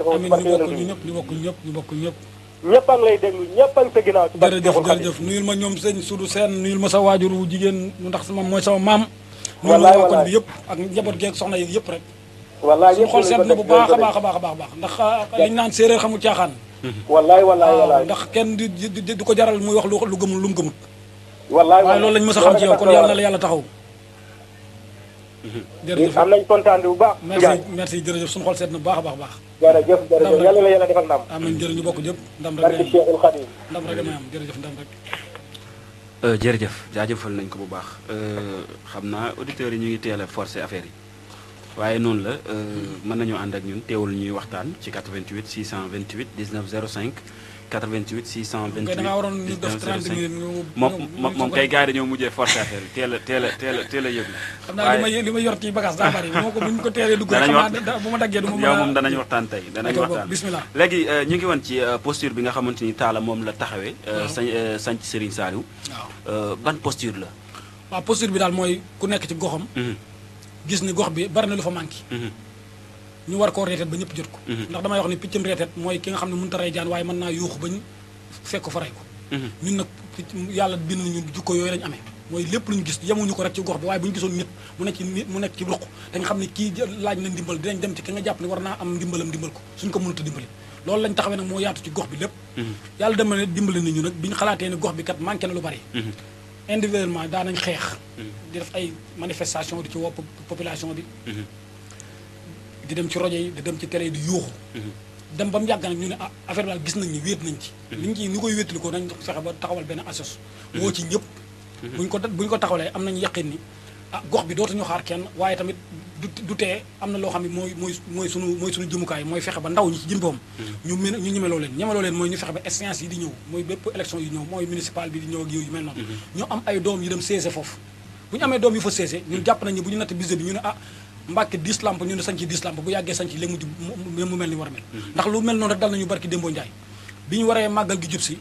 amiin ñu bokk ñu ñëpp ñu bokk ñëpp ñu bokk ñëpp. ñëpp a ngi lay déglu ñëpp a ngi sa ginnaaw. ci jërëjëf jërëjëf nuyul ma ñoom sëñ Sudu Seen nuyul ma sa waajur wu jigéen ndax sama mooy sama maam. wallaay nuyul ma kon bi yëpp ak njaboot geeg soxna yi yëpp rek. wallaay suñu xol seet na bu baax a baax a baax a baax ndax liñ naan séeréer xamul caaxaan. wallaay wallaay ndax kenn di ko jaral muy wax lu gëmul lu mu gëmut. wallaay waaye loolu lañ mës a xam ci yow kon yàlla na la yàlla taxaw. jërëjëf am nañ kontaan bu baax. merci jërëjëf suñu xol seet na bu baax a baax baax. jërëjëf jërëjëf yàlla na yàlla defal ndam. amiin jërëjëf ñu bokk ñëpp ndam rek barke Cheikhul Khadim. ndam rek may am jërëjëf ndam rek. jërëjëf jaajëfal nañ ko bu baax xam naa auditeurs yi ñu ngi teel a forcer affaire yi waaye noonu la mën nañoo ànd ak ñun teewul ñuy waxtaan ci 88 628 19 05 88 628 da ngaa waroon ñu def 30 minutes moom kay gars yi dañoo mujjee forcer affaire yi teel a yëglu. xam naa li ma yor ci bagage daa bari moo ko bu ñu ko teelee dugg rek bu ma daggee du ma mën a yow moom danañ waxtaan tey danañ waxtaan bismillah. léegi ñu ngi woon ci posture bi nga xamante ni Talla moom la taxawee sanc Serigne Saliou ban posture la. waaw posture bi daal mooy ku nekk ci goxam gis ni gox bi bari na lu fa manqué ñu war koo reetet ba ñëpp jot ko ndax damay wax ni piccam reetet mooy ki nga xam ne mënut a rey jaan waaye mën naa yuuxu bañ fekk ko fa rey ko ñun nag yàlla bind nañu jukko yooyu lañu amee mooy lépp lu ñu gis yemuñu ko rek ci gox bi waaye bu ñu gisoon nit mu nekk ci ruq dañ xam ne kii laaj na ndimbal dinañ dem ci ki nga jàpp ne war naa am ndimbalam dimbal ko suñ ko mënut a dimbali loolu lañ taxawee nag moo yaatu ci gox bi lépp yàlla dama ne dimbali nañu nag bi ñu xalaatee ne gox bi kat manqué na lu bari individuellement daa nañ xeex di def ay manifestation di ci wopp population bi di dem ci rajo yi di dem ci télé yi di yuuxu dem ba mu yàgg nag ñu ne affaire bi daal gis nañ ni wéet nañ ci liñ ci ni koy wéetali ko nañ fexe ba taxawal benn assos woo ci ñëpp buñ ko taxawalee am nañu yaqin ni gox bi dootuñu xaar kenn waaye tamit du tee am na loo xam ne mooy suñu jëmukaay mooy fexe ba ndaw ñi ci jëmboom ñu ñemeloo leen mooy ñu fexe ba échéance yi di ñëw mooy bépp élection yi ñëw mooy municipal bi di ñëw ak yooyu mel noonu ñu am ay doom yu dem séese foofu bu ñu amee doom yu fa séese ñun jàpp nañ ne bu ñu natt budget bi ñu ne Mbàkke 10 lamp ñu ne sañ ci 10 lamp bu yàggee sañ ci léegi mu mel ni war a mel ndax lu mel noonu rek dal nañu barki Dembo Ndiaye bi ñu waree màggal gi jub si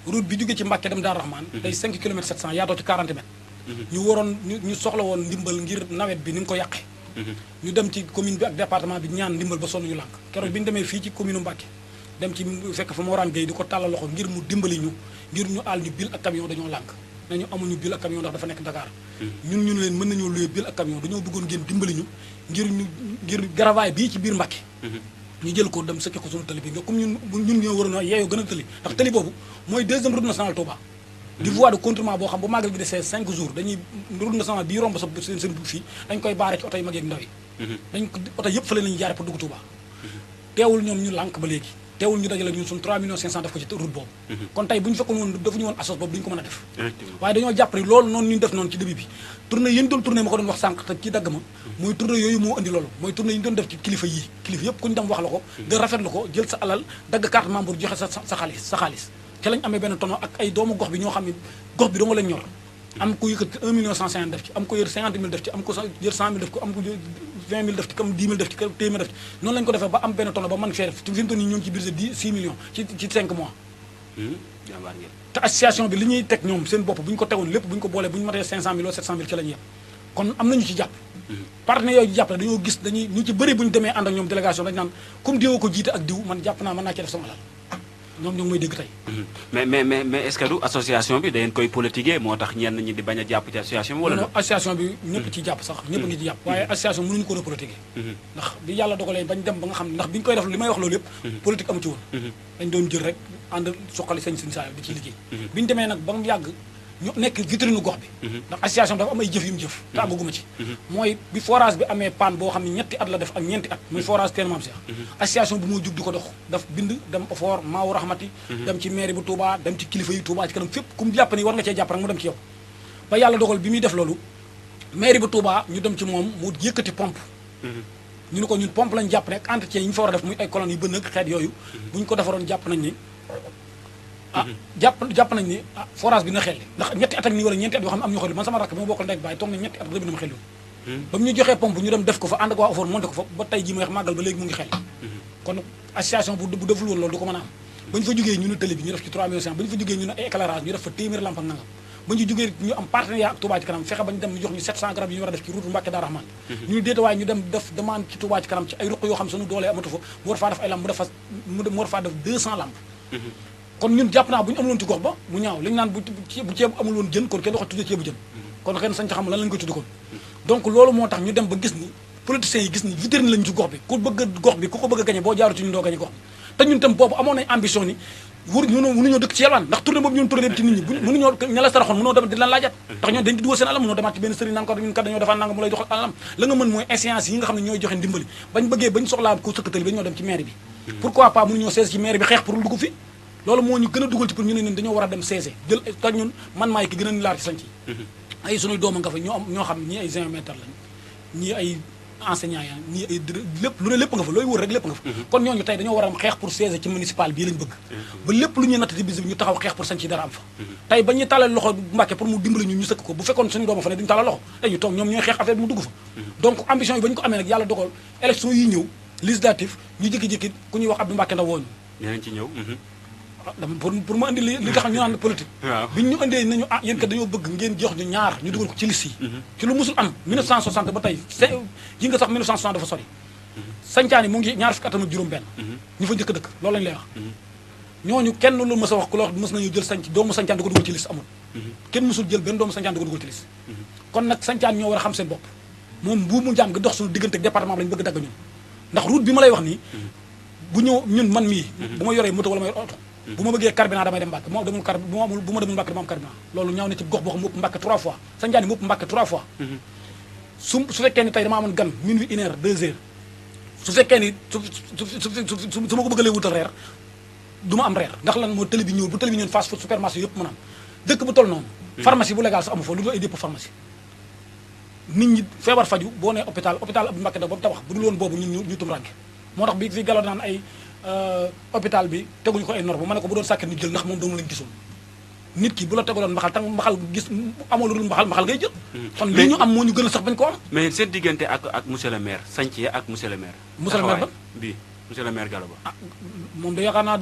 route bi jógee ci Mbàkke dem Daaru Rahman day 5 kilomètres 700 yaatoo ci 40 mètres ñu waroon ñu soxla woon ndimbal ngir nawet bi ni nga ko yàqee ñu dem ci commune bi ak département bi ñaan ndimbal ba sonn ñu lànk keroog bi ñu demee fii ci commune Mbàkke dem ci fekk fa Morane Gueye di ko tàllal loxo ngir mu dimbali ñu ngir ñu àll ñu bil ak camion dañoo lànk nañu amuñu bil ak camion ndax dafa nekk Dakar ñun ñu leen mën nañoo luye bil ak camion dañoo bëggoon ngeen dimbali ñu ngir garavaay bii ci biir Mbàkke ñu jël ko dem sëkke ko suñu tali bi nga comme ñun ñoo waroon a yeeyoo gën a tali ndax tali boobu mooy deuxième route nationale Touba di voie de contournement boo xam bu màggal gi desee 5 jours dañuy route nationale bii romb sa seen dugg fii dañ koy baare ci oto yi mag yeeg ndaw yi dañ ko oto yëpp fële lañuy jaare pour dugg Touba teewul ñoom ñu lànk ba léegi teewul ñu dajale ñun suñu 3 millions 500 def ko ci route boobu kon tey bu ñu fekkoon woon defuñu woon assos boobu duñu ko mën a def waaye dañoo jàpp ne loolu noonu ñu def noonu ci début bi tournée yi ñu doon tournée ma ko doon wax sànq te ci dagg ma mooy tournée yooyu moo indi loolu mooy tournée yi ñu doon def ci kilifa yii kilifa yëpp ku ñu dem wax la ko nga rafetlu ko jël sa alal dagg carte membre joxe sa xaalis ca lañ amee benn tono ak ay doomu gox bi ñoo xam ne gox bi dama lañ ñor am ko yëkkati 1 million 150 def ci am ko yër 50 000 def ci am ko yër 100 000 def ko am ko 20 000 def ci am 10 000 def ci téeméer def ci noonu lañu ko defee ba am benn tono ba mën fee def fi mu toll nii ñoo ngi ci budget 6 millions ci 5 mois te association bi li ñuy teg ñoom seen bopp bu ñu ko tegoon lépp bu ñu ko boolee bu ñu matee 500 000 wala 700 000 ci la ñu yem kon am nañu ci jàpp partenaires yooyu jàpp dañoo gis dañuy ñu ci bëri bu ñu demee ànd ak ñoom délégation dañu naan comme diwoo ko jiite ak diw man jàpp naa mën naa ci def sama alal ñoom ñoo ngi may dégg tey mais est-ce que du association bi da ngeen koy politiquer moo tax ñenn ñi di bañ a jàpp ci association bi wala non association bi ñëpp ci jàpp sax ñëpp ngi ci jàpp waaye association mënuñu ko repolitiquer ndax bi yàlla dogalee bañ dem ba nga xam ne ndax bi ñu koy def li may wax loolu yëpp politique amu ci woon dañ doon jël rek ànd suqali sañ saa di ciy liggéey bi ñu demee nag ba mu yàgg ñu nekk vitrine gox bi ndax association bi dafa am ay jëf yu mu jëf te àgguma ci mooy bi forage bi amee panne boo xam ne ñetti at la def ak ñeenti at muy forage teen Maam Cheikh association bi moo jug di ko dox daf bind dem ofoor maawu rahmati dem ci mairie bu Touba dem ci kilifa yi Touba ci kanam fépp ku mu jàpp ni war nga cee jàpp rek mu dem ci yow ba yàlla dogal bi muy def loolu mairie bu Touba ñu dem ci moom mu yëkkati pompe ñu ne ko ñun pompe lañ jàpp rek entretien yi ñu fa war a def muy ay colonnes yu bënn ak xeet yooyu bu ñu ko defaroon jàpp nañ ni jàpp nañ ni forage bi na xel ndax ñetti at ak nii wala ñeenti at yoo xam ne am ñu xel man sama rakk bi ma bokkal ndey bàyyi toog na ñetti at rëbi na ma xel ba mu ñu joxee pompe ñu dem def ko fa ànd ak waa ofoor monté ko fa ba tey ji may wax màggal ba léegi mu ngi xel kon association bu deful woon loolu du ko mën a am ba ñu fa jógee ñu ne télé bi ñu def ci 3 millions 5 ba ñu fa jógee ñu ne ay éclairage ñu def fa téeméeri lamp ak nangam ba ñu jógee ñu am partenariat ak Touba ci kanam fexe ba ñu dem ñu jox ñu 700 garab yi ñu war a def ci route Mbacké Darou Rahmane ñu déeta waaye ñu dem def demande ci Touba ci kanam ci ay ruq yoo xam suñu doolee amatu fa mu war faa def ay lamp mu war faa def 200 lamp kon ñun jàpp naa bu ñu amuloon ci gox ba mu ñaaw li ñu naan bu ceeb amul woon jën kon kenn waxat tuddee ceebu jën kon kenn sañ xam lan lañu koy tudde kon donc loolu moo tax ñu dem ba gis ni politiciens yi gis ni vitrine lañu ci gox bi ku bëgg gox bi ku ko bëgg a gañe boo jaaru ci ñun doo gañe gox bi te ñun tam boobu amoon nañ ambition ni mënuñoo dëkk ci yelwaan ndax tournée boobu ñun tournée dem ci nit ñi mënuñoo ña la saraxoon mënoo dem di lan laajat ndax ñoom dañ di dugal seen alam mënoo demaat ci benn sëriñ naan ko ñun kat dañoo defaan nanga mu lay jox alam la nga mën mooy échéance yi nga xam ne ñooy joxe ndimbali bañ bëggee bañ soxlaa ko sëkkatali ba ñoo dem ci maire bi pourquoi pas mënuñoo sees ci maire bi xeex pour dugg fi loolu moo ñu gën a dugal ci pour ñu ne ñun dañoo war a dem seese jël te ñun man maay ki gën a ni laar ci sanc ay suñuy dooma nga fa ñoo xam ñii ay géomètre lañ ñii ay enseignant ya ñii ay lépp lu ne lépp nga fa looy wër rek lépp nga fa kon ñooñu tey dañoo war a am xeex pour siège ci municipal bii lañ bëgg ba lépp lu ñuy natt ci bis bi ñu taxaw xeex pour sañ ci dara am fa tey ba ñuy talal loxo Mbacké pour mu dimbali ñu sëkk ko bu fekkoon suñu dooma fa ne duñu talal loxo dañu toog ñoom ñooy xeex affaire bi mu dugg fa donc ambition yi ba ñu ko amee nag yàlla dogal élection yi ñëw législatif ñu jékki-jékki ku ñuy wax Abdou Mbacké Ndaw wooñu ñeneen ci ñëw dama pour ma indi li tax ñu naan politique bi ñu indee nañu yéen kat dañoo bëgg ngeen jox ñu ñaar ñu dugal ko ci liste yi ci lu musul am 1960 ba tey yi nga sax 1960 dafa sori sañcaani mu ngi ñaar fukki atam ak juróom benn ñu fa njëkk dëkk loolu lañu lay wax ñooñu kenn lu mës a wax ku la wax mës nañu jël sañc doomu sañcaan di ko dugal ci liste amul kenn mësul jël benn doomu sañcaan di ko dugal ci liste kon nag sañcaan ñoo war a xam seen bopp moom bu mu jaam nga dox suñu diggante ak département lañu bëgg dagg ñun ndax route bi ma lay wax nii bu ñëw ñun man mii bu ma yoree moto wala ma yor oto bu ma bëggee carburant damay dem Mbacké bu ma demul Mbacké dama am carburant loolu ñaaw na ci gox boo xam mu ëpp Mbacké 3 fois Sandiane mu ëpp Mbacké 3 fois su fekkee ni tey dama amoon gan minuit 1 heure 2 heures su fekkee ni su ma ko bëggalee wutal reer du ma am reer ndax lan moo télé bi ñëw bu télé bi ñëw fast food supermarché yëpp mën am dëkk bu toll noonu pharmacie bu légal sax amu fa lu dul ay dépôt pharmacie nit ñi feebar faju boo nee hôpital Abdou Mbacké Ndaw ba mu tabax bu dul woon boobu ñun ñu tum ranke moo tax bi fi galo naan ay hôpital bi teguñu ko ay norme ma ne ko bu doon sàkk nit jël ndax moom doomu lañu gisoon nit ki bu la tegaloon mbaxal tam mbaxal gis amoo lu dul mbaxal ngay jël kon li ñu am moo ñu gën a sax bañ ko am mais seen diggante ak monsieur le maire Santhie ak monsieur le maire ba bi monsieur le maire Gallo Ba moom da yaakaar naa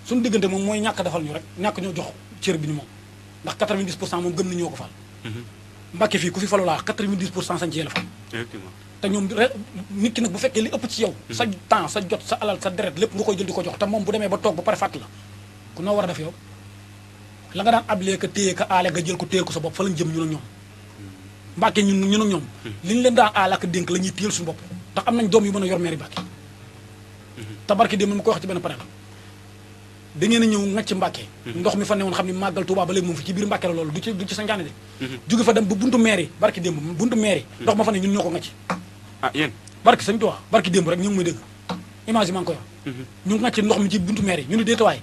suñu diggante moom mooy ñàkk defal ñu rek ñàkk ñoo jox cër bi ñu moom ndax 90 pour cent moom gëm na ñoo ko fal Mbacké fii ku fi falu laa 90 pour cent Santhie la fal effectivement te ñoom nit ki nag bu fekkee li ëpp ci yow sa temps sa jot sa alal sa deret lépp nga koy jël di ko jox te moom bu demee ba toog ba pare fàtt la ku noo war a def yow la nga daan ablee ka téye ka aale nga jël ko téyel ko sa bopp fa lañ jëm ñun ak ñoom Mbacké ñun ak ñoom li ñu leen daan aale ak dénk la ñuy téyel suñu bopp ndax am nañ doom yu mën a yor mairie Mbacké te barki dem ma koy wax ci benn panel da ngeen a ñëw ngacc Mbacké ndox mi fa newoon xam ni màggal Touba ba léegi moom fi ci biir Mbacké la loolu du ci Sandiane de jóge fa dem ba buntu mairie barki démb buntu mairie ndox ma fa ne ñun ñoo ko ngacc ah yéen barki Sëñ Touba barki démb rek ñu ngi may dégg image yi maa ngi koy wax ñu ngacc ndox mi ci buntu mairie ñu ne déetawaay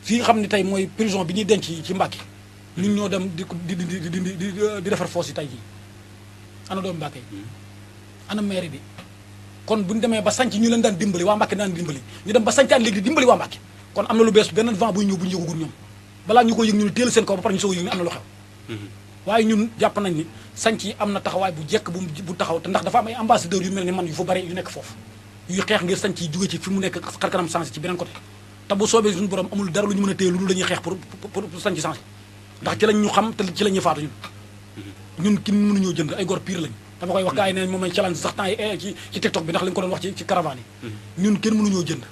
fii nga xam ne tey mooy prison bi ñuy denc ci Mbacké ñun ñoo dem di defar foos yi tey jii ana doomu Mbacké yi ana mairie bi kon bu ñu demee ba sanc ñu leen daan dimbali waa Mbacké daan dimbali ñu dem ba sancaan léegi di dimbali waa Mbacké kon am na lu bees beneen vent buy ñëw bu ñu yëgugul ñoom balaa ñu ko yëg ñu ne teel seen kaw ba pare ñu soog a yëg ne am na lu xew waaye ñun jàpp nañ ni sanc yi am na taxawaay bu jekk bu taxaw te ndax dafa am ay ambassadeurs yu mel ni man yu fa bari yu nekk foofu yuy xeex ngir sanc yi jóge ci fi mu nekk xarkanam changé ci beneen côté te bu soobee suñu borom amul dara lu ñu mën a téye lu dul dañuy xeex pour sanc changé ndax ci lañ ñu xam te ci la ñuy faatu ñun kin mënuñoo jënd ay gor pire lañ dama koy wax gars yi ne moom ay challenge sax temps yi ci TikTok bi ndax lañu ko doon wax ci caravane yi ñun kenn mënuñoo jënd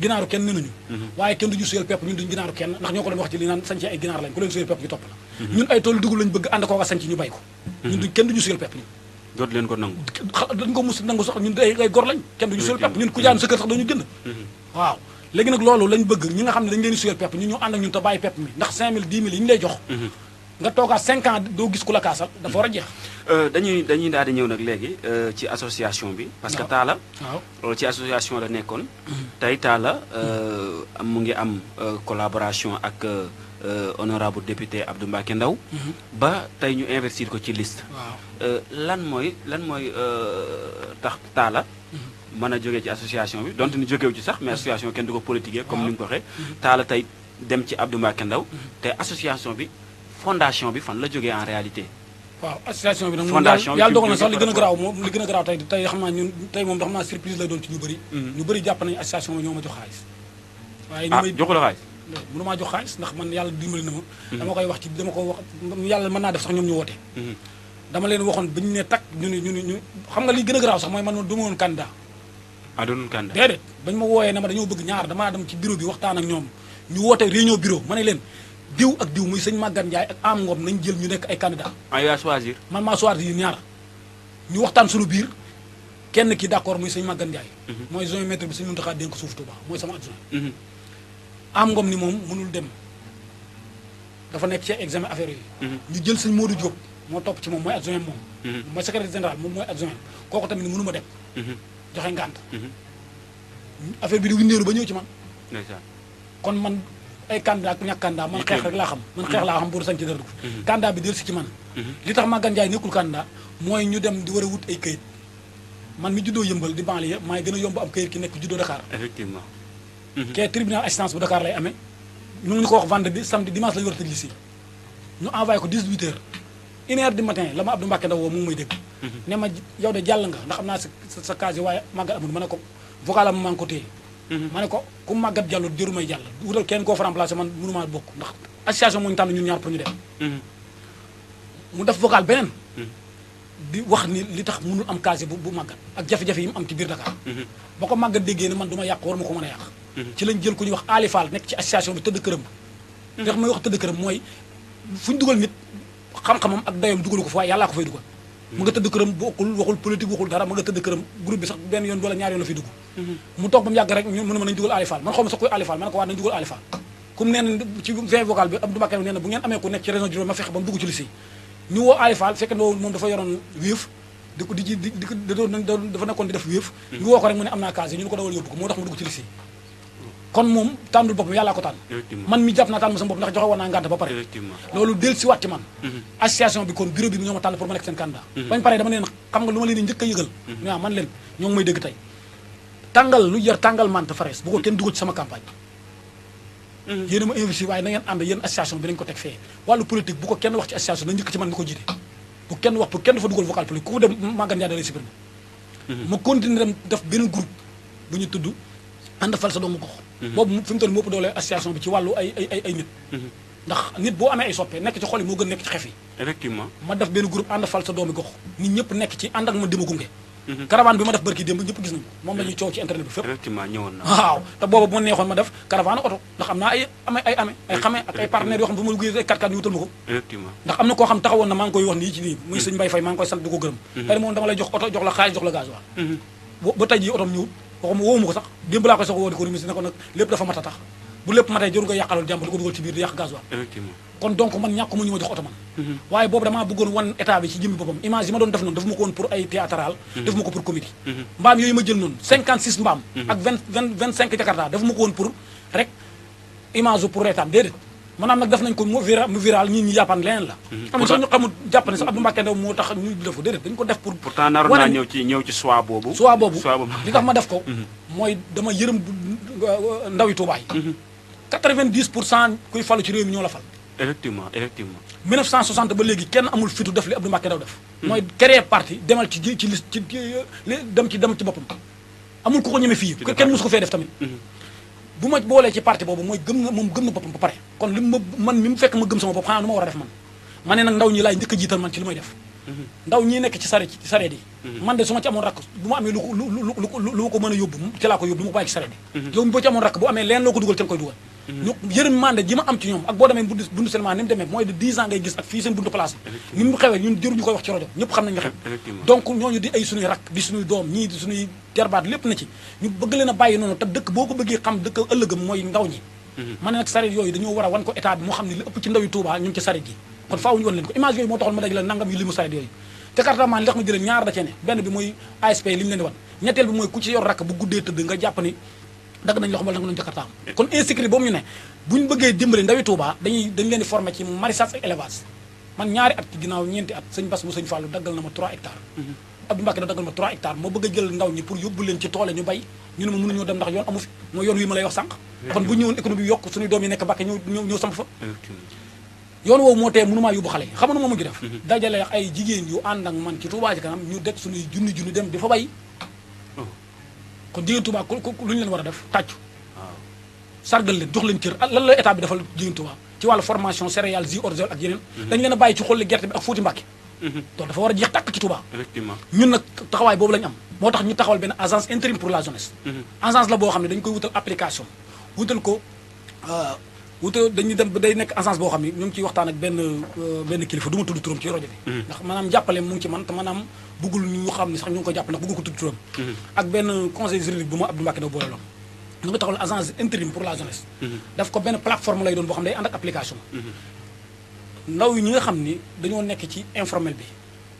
ginaaru kenn nenuñu waaye kenn duñu suyal pepp ñun duñu ginaaru kenn ndax ñoo ko doon wax ci li naan sanc ay ginaar lañ ku leen suyal pepp ñu topp la ñun ay toolu dugub lañ bëgg ànd koo nga sanc ñu bay ko ñun duñ kenn duñu suyal pepp ñun dootu leen ko nangu dañ ko mus nangu sax ñun ay gor lañ kenn duñu suyal pepp ñun ku jaanu sa kër sax dañu jënd waaw léegi nag loolu lañ bëgg ñi nga xam ne dañ leen suyal pepp ñun ñoo ànd ak ñun te bàyyi pepp mi ndax 5000 10 000 yi ñu lay jox nga toogaat 5 ans doo gis ku la kaasal dafa war a jeex dañuy daal di ñëw nag léegi ci association bi parce que Talla waaw ci association la nekkoon tey Talla mu ngi am collaboration ak honorable député Abdou Mbacké Ndaw ba tey ñu investir ko ci liste lan mooy tax Talla mën a jógee ci association bi donte ni jógewu ci sax mais association kenn du ko politiquer comme ni nga ko waxee Talla tey dem ci Abdou Mbacké Ndaw te association bi fondation bi fan la jógee en réalité waaw association bi nag fondation yàlla dogal na sax li gën a garaaw moom li gën a garaaw tey xam naa ñun tey moom xam naa surprise lay doon ci ñu bëri ñu bëri jàpp nañu association bi ñoo ma jox xaalis waaye joxu la xaalis mënumaa jox xaalis ndax man yàlla dimbali na ma dama koy wax ci dama ko wax yàlla mën naa def sax ñoom ñu woote dama leen waxoon ba ñu ne takk ñu xam nga li gën a garaaw sax mooy man du ma woon candidat doon candidat déedéet bañ ma wooyee ne ma dañoo bëgg ñaar damaa dem ci bureau bi waxtaan ak ñoom ñu woote réunion bureau ma ne leen diw ak diw muy sëñ Maguette Ndiaye ak Am Ngom nañ jël ñu nekk ay candidat yaa choisir man maa choisir ñaar ñu waxtaan suñu biir kenn ki d'accord muy sëñ Maguette Ndiaye mooy géomètre bi sëñ Mountakha dénk suuf Touba mooy sama adjoint Am Ngom ni moom mënul dem dafa nekk ci examen affaire yi ñu jël sëñ Modou Diop moo topp ci moom mooy adjoint moom mooy secrétaire général moom mooy adjoint kooku tamit ni mënu ma dem joxe ngànt affaire bi di windeelu ba ñëw ci man kon man ay candidat ak ñàkk candidat man xeex rek laa xam man xeex laa xam pour sañ ci dara dugg candidat bi del si ci man li tax Maguette Ndiaye nekkul candidat mooy ñu dem di war a wut ay këyit man mi juddoo yëmbal di banlieue maay gën a yomb am këyit ki nekk juddoo Dakar effectivement kee tribunal assistance bu Dakar lay amee ñu ngi ko wax vendredi samedi dimanche la ñu war a tëj lycée ñu envoyé ko 18 heures 1 heure du matin la ma Abdou Mbacke Ndaw woo mu ngi may dégg ne ma yow de jàll nga ndax am naa sa casier waaye Maguette amul ma ne ko vocal am maa ngi ko téye ma ne ko ku Maguette jàllul jëru may jàll wutal kenn koo fa remplacé man mënumaa bokk ndax association moo ñu tànn ñun ñaar pour ñu dem mu def vocal beneen di wax ni li tax mënul am casier bu Maguette ak jafe-jafe yi mu am ci biir Dakar ba ko Maguette déggee ne man du ma yàq war ma ko mën a yàq ci lañ jël ku ñuy wax Ali Fall nekk ci association bi tëdd këram ndax may wax tëdd këram mooy fu ñu dugal nit xam-xamam ak dayoom dugalu ko fa waaye yàllaa ko fay dugal mu nga tëdd këram bokkul waxul politique waxul dara mu nga tëdd këram groupe bi sax benn yoon wala ñaari yoon la fiy dugg mu toog ba mu yàgg rek mu ne ma nañu dugal Ali Fall man xaw ma sax koy Ali Fall ma ne ko waa nañu dugal Ali Fall comme nee na ci fin vocal bi Abdou Bakar nee na bu ngeen amee ku nekk ci région Diourbel ma fexe ba mu dugg ci lycée ñu woo Ali Fall fekk na moom dafa yoroon wéef di ko dafa nekkoon di def wéef ñu woo ko rek mu ne am naa casier ñu ne ko dawal yóbbu ko moo tax mu dugg ci lycée kon moom tànnul boppam yàllaa ko tànn man mi jàpp naa tànn ma sama bopp ndax joxe woon naa ngànt ba pare loolu del si waat ci man association bi kon bureau bi ñoo ma tànn pour ma nekk seen candidat bañ pare dama leen xam nga lu ma leen di njëkk a yëgal waaw man leen ñoo ngi may dégg tey tàngal lu jar tàngal mante farees bu ko kenn dugal ci sama campagne yéen a ma investi waaye na ngeen ànd yéen association bi nañu ko teg fee wàllu politique bu ko kenn wax ci association na njëkk ci man ni ko jiite bu kenn wax pour kenn dafa dugal vocal politique ku ko dem Maguette Ndiaye da lay supprimer ma continuer dem def beneen groupe bu ñu tudd ànd fal sa doomu gox boobu fi mu toll moo ëpp doole association bi ci wàllu ay nit ndax nit boo amee ay soppe nekk ci xol yi moo gën nekk ci xef yi effectivement ma def benn groupe ànd fal sa doomu gox nit ñëpp nekk ci ànd ak ma dima gunge caravane bi ma def barki démb ñëpp gis nañu moom la ñuy coow ci internet bi fépp effectivement ñëwoon na waaw te boobu bu ma neexoon ma def caravane oto ndax am naa ay xame ak ay partenaires yoo xam ne bu ma liggéey ay 4x4 ñu wutal ma ko effectivement ndax am na koo xam taxawoon na maa ngi koy wax nii ci nii muy sëñ Mbaye Faye maa ngi koy sant di ko gërëm tey moom dama lay jox oto jox la xaalis jox la gasoil ba tey jii otom ñëwut waxuma woowu ma ko sax démb laa koy sox woo di ko remercier ne ko nag lépp dafa mat a tax bu lépp matee jëru nga yàqalool jàmbur di ko dugal ci biir di yàq gasoil effectivement kon donc man ñàkk mu ñu ma jox oto man waaye boobu damaa bëggoon wan état bi ci jëmmi boppam image yi ma doon def noonu def ma ko woon pour ay théâtral def ma ko pour comédie mbaam yooyu ma jël noonu 56 mbaam ak 25 jakarta def ma ko woon pour rek image pour reetaan déedéet maanaam nag def nañ ko mu viral ñi jàppaan leneen la am na sax ñu xamul jàpp ne sax Abdou Mbacke Ndaw moo tax ñu def ko déedéet dañu ko def pour pourtant naroon naa ñëw ci choix boobu li tax ma def ko mooy dama yërëm ndawi Touba yi 90% kuy falu ci réew mi ñoo la fal effectivement 1960 ba léegi kenn amul fitu def li Abdou Mbacke Ndaw def mooy créer parti demal ci dem ci boppam amul ku ko ñeme fii kenn mosu ko fee def tamit bu ma boolee ci parti boobu mooy gëm na boppam ba pare kon li man mi mu fekk ma gëm sama bopp xanaa nu ma war a def man ma ne nag ndaw ñi laay njëkk a jiital man ci li may def ndaw ñii nekk ci sareet yi man de su ma ci amoon rakk bu ma amee lu ko mën a yóbbu ci laa ko yóbbu du ma ko bàyyi ci sareet yi yow boo ci amoon rakk bu amee leen loo ko dugal ca nga koy dugal ñu yërmande ji ma am ci ñoom ak boo demee bundu seulement ni mu demee mooy de 10 ans ngay gis ak fii seen buntu place ni mu xewee ñun jëruñu koy wax ci rajo ñëpp xam nañ nga xew donc ñooñu di ay suñuy rakk di suñuy doom ñii di suñuy jarbaat lépp na ci ñu bëgg leen a bàyyi noonu te dëkk boo ko bëggee xam dëkk ëllëgam mooy ndaw ñi ma ne nag sareet yooyu dañoo war a wan ko état bi moo xam ne li ëpp ci ndaw yi Touba ñu ngi ci sareet yi kon faaw ñu wan leen ko image yooyu moo taxoon ma daj la nangam yu li mu sareet yooyu te carrément li tax ma jëlee ñaar da cee ne benn bi mooy ASP li ñu leen di wan ñetteel bi mooy ku ci yor rakk bu guddee tëdd nga jàpp ni dagg nañ loxo wala danga nañu jakartaam kon insécurité boobu ñu ne buñu bëggee dimbali ndawi Touba dañ leen di former ci maraîchage ak élevage man ñaari at ci ginnaaw ñeenti at sëñ Bass bu sëñ Fallou daggal na ma 3 hectares Abdou Mbacke daggal ma 3 hectares moo bëgg a jël ndaw ñi pour yóbbu leen ci toole ñu bay ñu ne ma mënuñoo dem ndax yoon amu fi mooy yoon wi ma lay wax sànq kon bu ñëwoon économie bi yokk suñuy doom yi nekk Mbacke ñëw samp fa yoon woowu moo tee mënumaa yóbbu xale yi xam nga nu ma mujj def dajale ay jigéen yu ànd ak man ci Touba ci kanam ñu det suñuy junni dem di fa bay kon jigéen Touba lu ñu leen war a def tàccu sargal leen jox leen cër lan la état bi defal jigéen Touba ci wàllu formation céréales ji orgel ak yeneen dañ leen a bàyyi ci xolli gerte bi ak fóoti Mbàkke donc dafa war a jeex tàkk ci Touba effectivement ñun nag taxawaay boobu lañu am moo tax ñu taxawal benn agence intérim pour la jeunesse agence la boo xam ne dañ koy wutal application wutal ko dañuy dem day nekk agence boo xam ne ñu ngi ciy waxtaan ak benn kilifa du ma tudd turam ci rajo bi ndax maanaam jàppale mu ngi ci man te maanaam bëggul ñu xam ne sax ñu ngi ko jàppale ndax bëggul ko tudd turam ak benn conseil juridique bu ma Abdou Mbacke da boole loon ñu ngi taxawal agence intérim pour la jeunesse daf ko benn plateforme lay doon boo xam ne day ànd ak application ndaw yi ñi nga xam ni dañoo nekk ci informel bi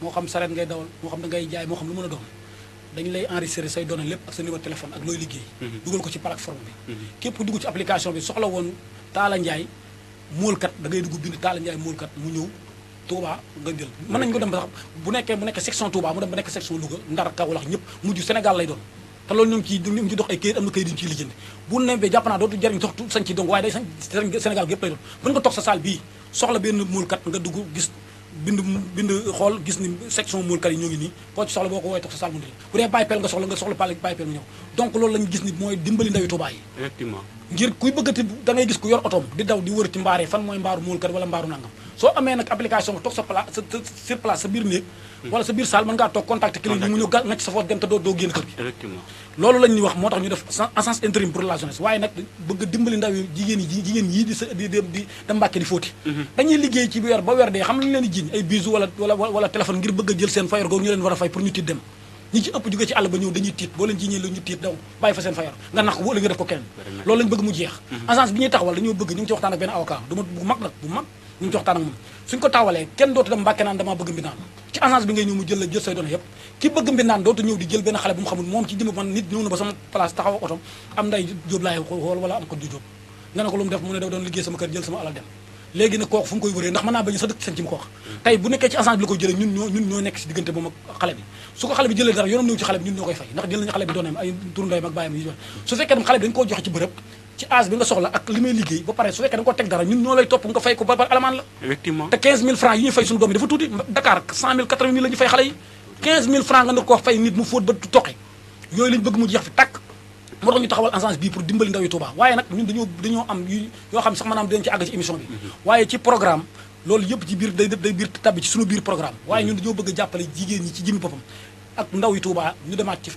moo xam sareet ngay dawal moo xam da ngay jaay moo xam lu mën a doon dañu lay enregistrer say données lépp ak sa numéro téléphone ak looy liggéey dugal ko ci plateforme bi képp ku dugg ci application bi soxla woon Talla Ndiaye móolkat da ngay dugg bind Talla Ndiaye móolkat mu ñëw Touba nga jël mën nañu ko dem ba sax bu nekk section Touba mu dem ba nekk section Louga Ndar Kaolack ñëpp mujj Sénégal lay doon te loolu ñu ngi ci dox ay këyit am na këyit yu ñu ciy lijjanti bu nembee jàpp naa dootu jariñ sax sañ ci donc waaye day sañ Sénégal gépp lay doon mën nga toog sa salle bii soxla benn móolkat nga dugg gis bind xool gis ni section móolkat yi ñoo ngi nii koo ci soxla boo ko woowee toog sa salle mu ndil bu dee bàyyi peel nga soxla bàyyi peel mu ñëw donc loolu lañu gis ni mooy dimbali ndawi Touba yi effectivement ngir kuy bëggati da ngay gis ku yor otoom di daw di wër ci mbaaree fan mooy mbaaru móolkat wala mbaaru nangam soo amee nag application nga toog sa place sur place sa biir néeg wala sa biir salle mën ngaa toog contacter client yi mu ñëw ngacc sa foot dem te doo génn kër gi effectivement loolu lañ ñuy wax moo tax ñu def agence intérim pour la jeunesse waaye nag bëgg dimbali ndaw yi jigéen yi di Mbàkke di fóoti dañuy liggéey ci weer ba weer dee xam lañu leen di jiiñ ay bijoux wala téléphone ngir bëgg a jël seen fayar googu ñu leen war a fay pour ñu tiit dem ñi ci ëpp jóge ci àll ba ñëw dañuy tiit boo leen jiiñee lu ñu tiit daw bàyyi fa seen fayar nga nax ko wala nga def ko keneen loolu lañ bëgg mu jeex agence bi ñuy taxawal dañoo bëgg ñu ngi ci waxtaan ak benn avocat bu mag nag bu mag ñu ngi ci waxtaan ak moom suñ ko taxawalee kenn dootu dem Mbàkke naan damaa bëgg mbindaan ci agence bi ngay ñëw mu jël say données yëpp ki bëgg mbindaan dootu ñëw di jël benn xale bu mu xamul moom ci jëm man nit ñëw na ba sama place taxaw ak otom am nday jóob laay xool wala am ko ju jóob nga ne ko lu mu def mu ne da doon liggéey sama kër jël sama alal dem léegi nag kooku fu mu koy wëree ndax mën naa bañ sa dëkk seen ci mu ko wax tey bu nekkee ci agence bi la koy jëlee ñun ñoo nekk si diggante moom ak xale bi su ko xale bi jëlee dara yoonam ñëw ci xale bi ñun ñoo koy fay ndax jël nañu xale bi dooneem ay turu ndeyam ak bàyyam yi joxe su fekkee dem xale bi dañu koo joxe ci bërëb ci âge bi nga soxla ak li may liggéey ba pare su fekkee da nga ko teg dara ñun ñoo lay topp nga fay ko ba pare alamaan la effectivement te 15000 francs yi ñuy fay suñu doom yi dafa tuuti Dakar 100000 80000 la ñu fay xale yi 15000 francs nga na ko fay nit mu fóot ba toqi yooyu lañ bëgg mu jeex fi tàkk moo tax ñu taxawal agence bii pour dimbali ndaw yi Touba waaye nag ñun dañoo am yoo xam sax maanaam dinañ ci àgg ci émission bi waaye ci programme loolu yëpp ci biir day biir tabbi ci suñu biir programme waaye ñun dañoo bëgg a jàppale jigéen ñi ci jëmi boppam ak ndaw yi Touba ñu demaat ci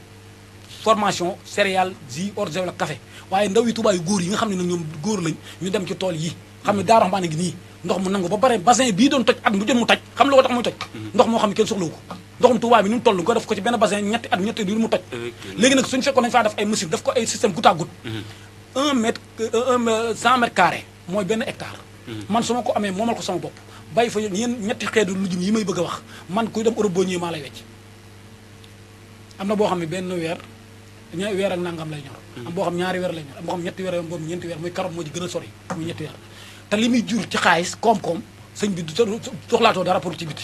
formation céréales ji orgeol ak café waaye ndaw yi Touba yu góor yi nga xam ne nag ñoom góor lañ ñu dem ci tool yi xam ne Daaru Rahmaan ngi nii ndox mu nangu ba pare bassin bii doon toj at mu jot mu toj xam la ko tax muy toj ndox moo xam ne kenn soxlawu ko ndoxum Touba bi ni mu toll nga def ko ci benn bassin ñetti at du mu toj léegi nag suñu fekkoon nañu faa def ay machine def ko ay système goutte à goutte 100 mètres carrés mooy benn hectare man su ma ko amee moomal ko sama bopp bàyyi fa ñetti xeetu lujum yi may bëgg a wax man kuy dem Europe boo ñëwee maa lay wecc am na boo xam ne benn weer ak nangam lay ñor am boo xam ñaari weer lay ñor am boo xam ñetti weer yoon boobu ñeenti weer muy carotte moo ci gën a sori muy ñetti weer te li muy jur ci xaalis koom-koom sëñ bi du soxlaatoo dara productivité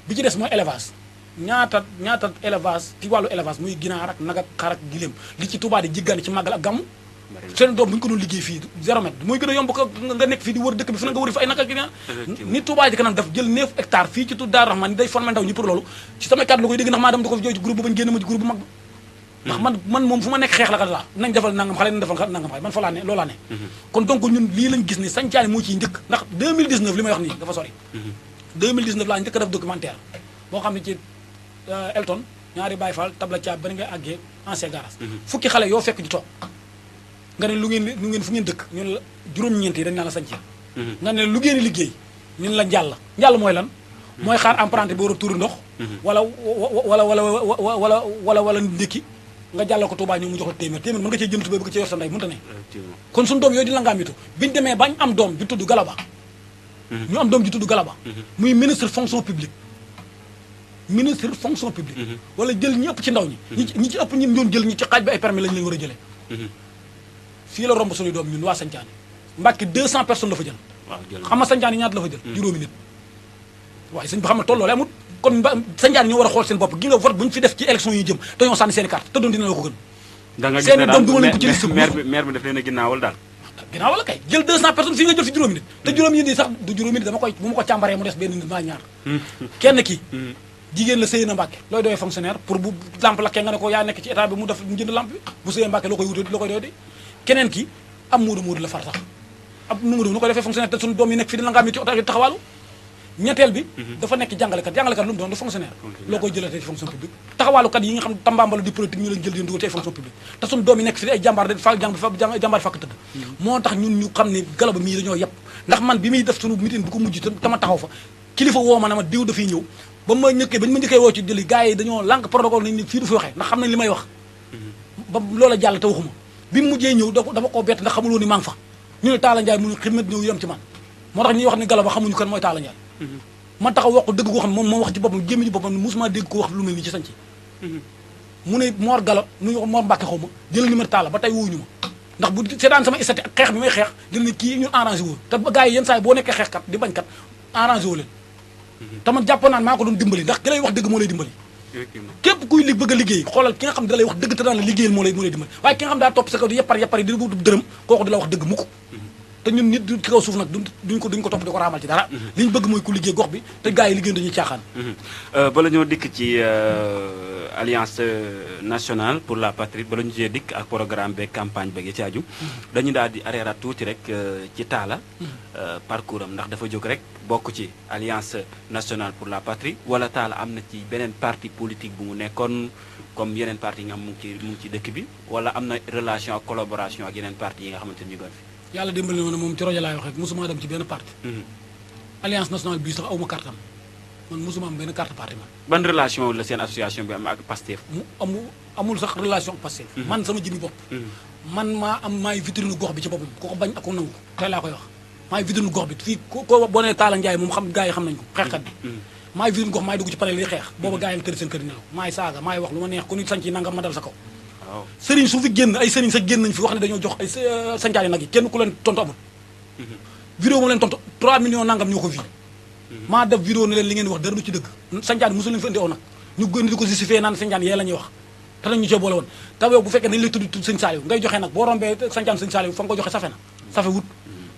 bi ci des mooy élevage ñaata élevage ci wàllu élevage muy ginaar ak nag ak xar ak giléem li ci Touba di jiggaani ci màggal ak gàmmu seen doom bu ñu ko doon liggéey fii 0 mètre mooy gën a yomb ko nga nekk fii di wër dëkk bi fu na nga wëri fa ay nag ak ginaar ni Touba ji kanam daf jël 9 hectares fii ci Daaru Rahmaan ni day formé ndaw ñi pour loolu ci sama kàddu la koy dégg ndax maa dem da ko fi jooy ci groupe ba bañ génn ma ci groupe bu mag ndax man moom fu ma nekk xeex la kat laa nañ defal nangam xale nañ defal nangam xale man fa laa ne loolaa ne kon donc ñun lii lañ gis ni Santiane moo ciy njëkk ndax 2019 li may wax nii dafa sori 2019 laa njëkk a def documentaire boo xam ne ci Elton ñaari Baye Fall tabla caab bari ngay àggee ancien garage fukki xale yoo fekk ñu toog nga ne lu ngeen fu ngeen dëkk ñun la juróom-ñeent yi dañ naan la Santiane nga ne lu ngeen liggéey ñun la njàll mooy lan mooy xaar emprunté bi war a tuuri ndox wala ndékki nga jàllal ko Touba ñëw mu jox la téeméer mën nga cee jënd tubéy bëgg cee yor sa ndey mënta ne kon suñu doom yooyu di la ngaamitu biñu demee bañ am doom bi tudd Galaba ñu am doom ji tudd Galaba muy ministre fonction publique wala jël ñi ëpp ci ndaw ñi ñi ci ëpp ñi doon jël ñi ci xaaj bi ay permis lañ leen war a jëlee fii la romb suñuy doom ñun waa Santiane Mbàkke 200 personnes la fa jël xam nga Santiane yi ñaata la fa jël juróomi nit waaye sëñ bi xam ne tolloo la amut kon Santiane ñoo war a xool seen bopp gi nga vote bu ñu fi def ci élection yi jëm dañoo sànni seen i carte te doon dina la ko gën da nga gis seen ne i doom dugal nañ ko ci liste maire bi daf leen a ginnaawal daal ginnaaw la kay jël 200 personnes fii nga jël fi juróomi nit te juróomi nit yi sax du juróomi nit dama koy bu ma ko càmbaree mu des benn nit maa ñaar kenn ki jigéen la sëy na Mbàkke looy doyee fonctionnaire pour bu lampe lakkee nga ne ko yaa nekk ci état bi mu def mu jënd lampe bi bu sëyee Mbàkke loo koy wutee loo koy doy di keneen ki am muudu la far sax ab muudu nu ko defee fonctionnaire te suñu doom yi nekk fii di la nga am ci oto taxawaalu ñetteel bi dafa nekk jàngalekat lu mu doon du fonctionnaire loo koy jëlatee ci fonction publique taxawaalukat yi nga xam tambambalu di politique ñu leen jël di dugal ci ay fonction publique te suñu doom yi nekk fii ay jàmbaar jàmbaar fàkk tëdd moo tax ñun ñu xam ne Galaba mii dañoo yëpp ndax man bi muy def suñu meeting bu ko mujj te ma taxaw fa kilifa woo ma ne ma diw dafay ñëw ba ma njëkkee woo ci jëli gars yi dañoo lànk protocole nañ ni fii du fi waxee ndax xam nañ li may wax ba loola jàll te waxuma bi mu mujjee ñëw dama koo bett ndax xamuloo ni maa ngi fa ñu ne Talla Ndiaye mu ñu xidmat ñëw yem ci man moo tax ñuy wax ni Galaba xamuñu kan mooy Talla Ndiaye man taxaw wax ko dëgg goo xam ne moom wax ci boppam gémmi ci boppam ne musuma dégg ko wax lu mel nii ci sanc mu ne Mor Gala nu ñu wax Mor Mbàkke xaw ma jël numéro Talla ba tey woowuñu ma ndax bu seetaan sama istati ak xeex bi may xeex jël ne kii ñun arrangé wu te gars yi yenn saa yi boo nekkee xeexkat di bañkat arrangé wu leen te man jàpp naan maa ko doon dimbali ndax ki lay wax dëgg moo lay dimbali képp kuy bëgg a liggéey xoolal ki nga xam ne da lay wax dëgg te daan la liggéeyal moo lay dimbali waaye ki nga xam daa topp sa kaw di yeppar yi di wut dërëm kooku di la wax dëgg mukk te ñun nit ci kaw suuf nag duñ ko topp di ko raamal ci dara li ñu bëgg mooy ku liggéey gox bi te gars yi liggéey dañuy caaxaan bala ñoo dikk ci alliance nationale pour la patrie bala ñu cee dikk ak programme beeg campagne beeg yi ci aju dañu daal di arrêté tuuti rek ci Talla parcours am ndax dafa jóg rek bokk ci alliance nationale pour la patrie wala Talla am na ci beneen parti politique bu mu nekkoon comme yeneen parti yi nga xam mu ngi ci dëkk bi wala am na relation ak collaboration ak yeneen parti yi nga xamante ni ñu ngi fi yàlla dimbali na moom ci rajo laay wax rek mosuma dem ci benn parti alliance nationale bii sax aw ma carte am man mosuma am benn carte parti man ban relation la seen association bi am ak Pastef mu amul sax relation ak Pastef man sama jëmmi bopp man maay vitrine gox bi ci boppam ku ko bañ ak ko nangu tey laa koy wax maay vitrine gox bi fii ko boo nee Talla Ndiaye moom xam gars yi xam nañu ko xeexkat bi maay vitrine gox maay dugg ci panel yi xeex booba gars yi ngi tëdd seen kër di nelaw maay saaga maay wax lu ma neex ku nit sanc yi nangam ma dal sa kaw sëriñ su fi génn ay sëriñ sax génn nañu fi wax ne dañoo jox ay sancaani nag yi kenn ku leen tontu amul vidéo mu leen tontu 3 millions nangam ñoo ko vi maa def vidéo ne leen li ngeen wax dara du ci dëgg sancaani mosul leen fi indi aw nag ñu gën di ko justifié naan sancaani yee la ñuy wax te nañ ñu cee boole woon te yow bu fekkee dañ lay tudd sëñ Saliou ngay joxee nag boo rombee sancaani sëñ Saliou fa nga ko joxe safe na safe wut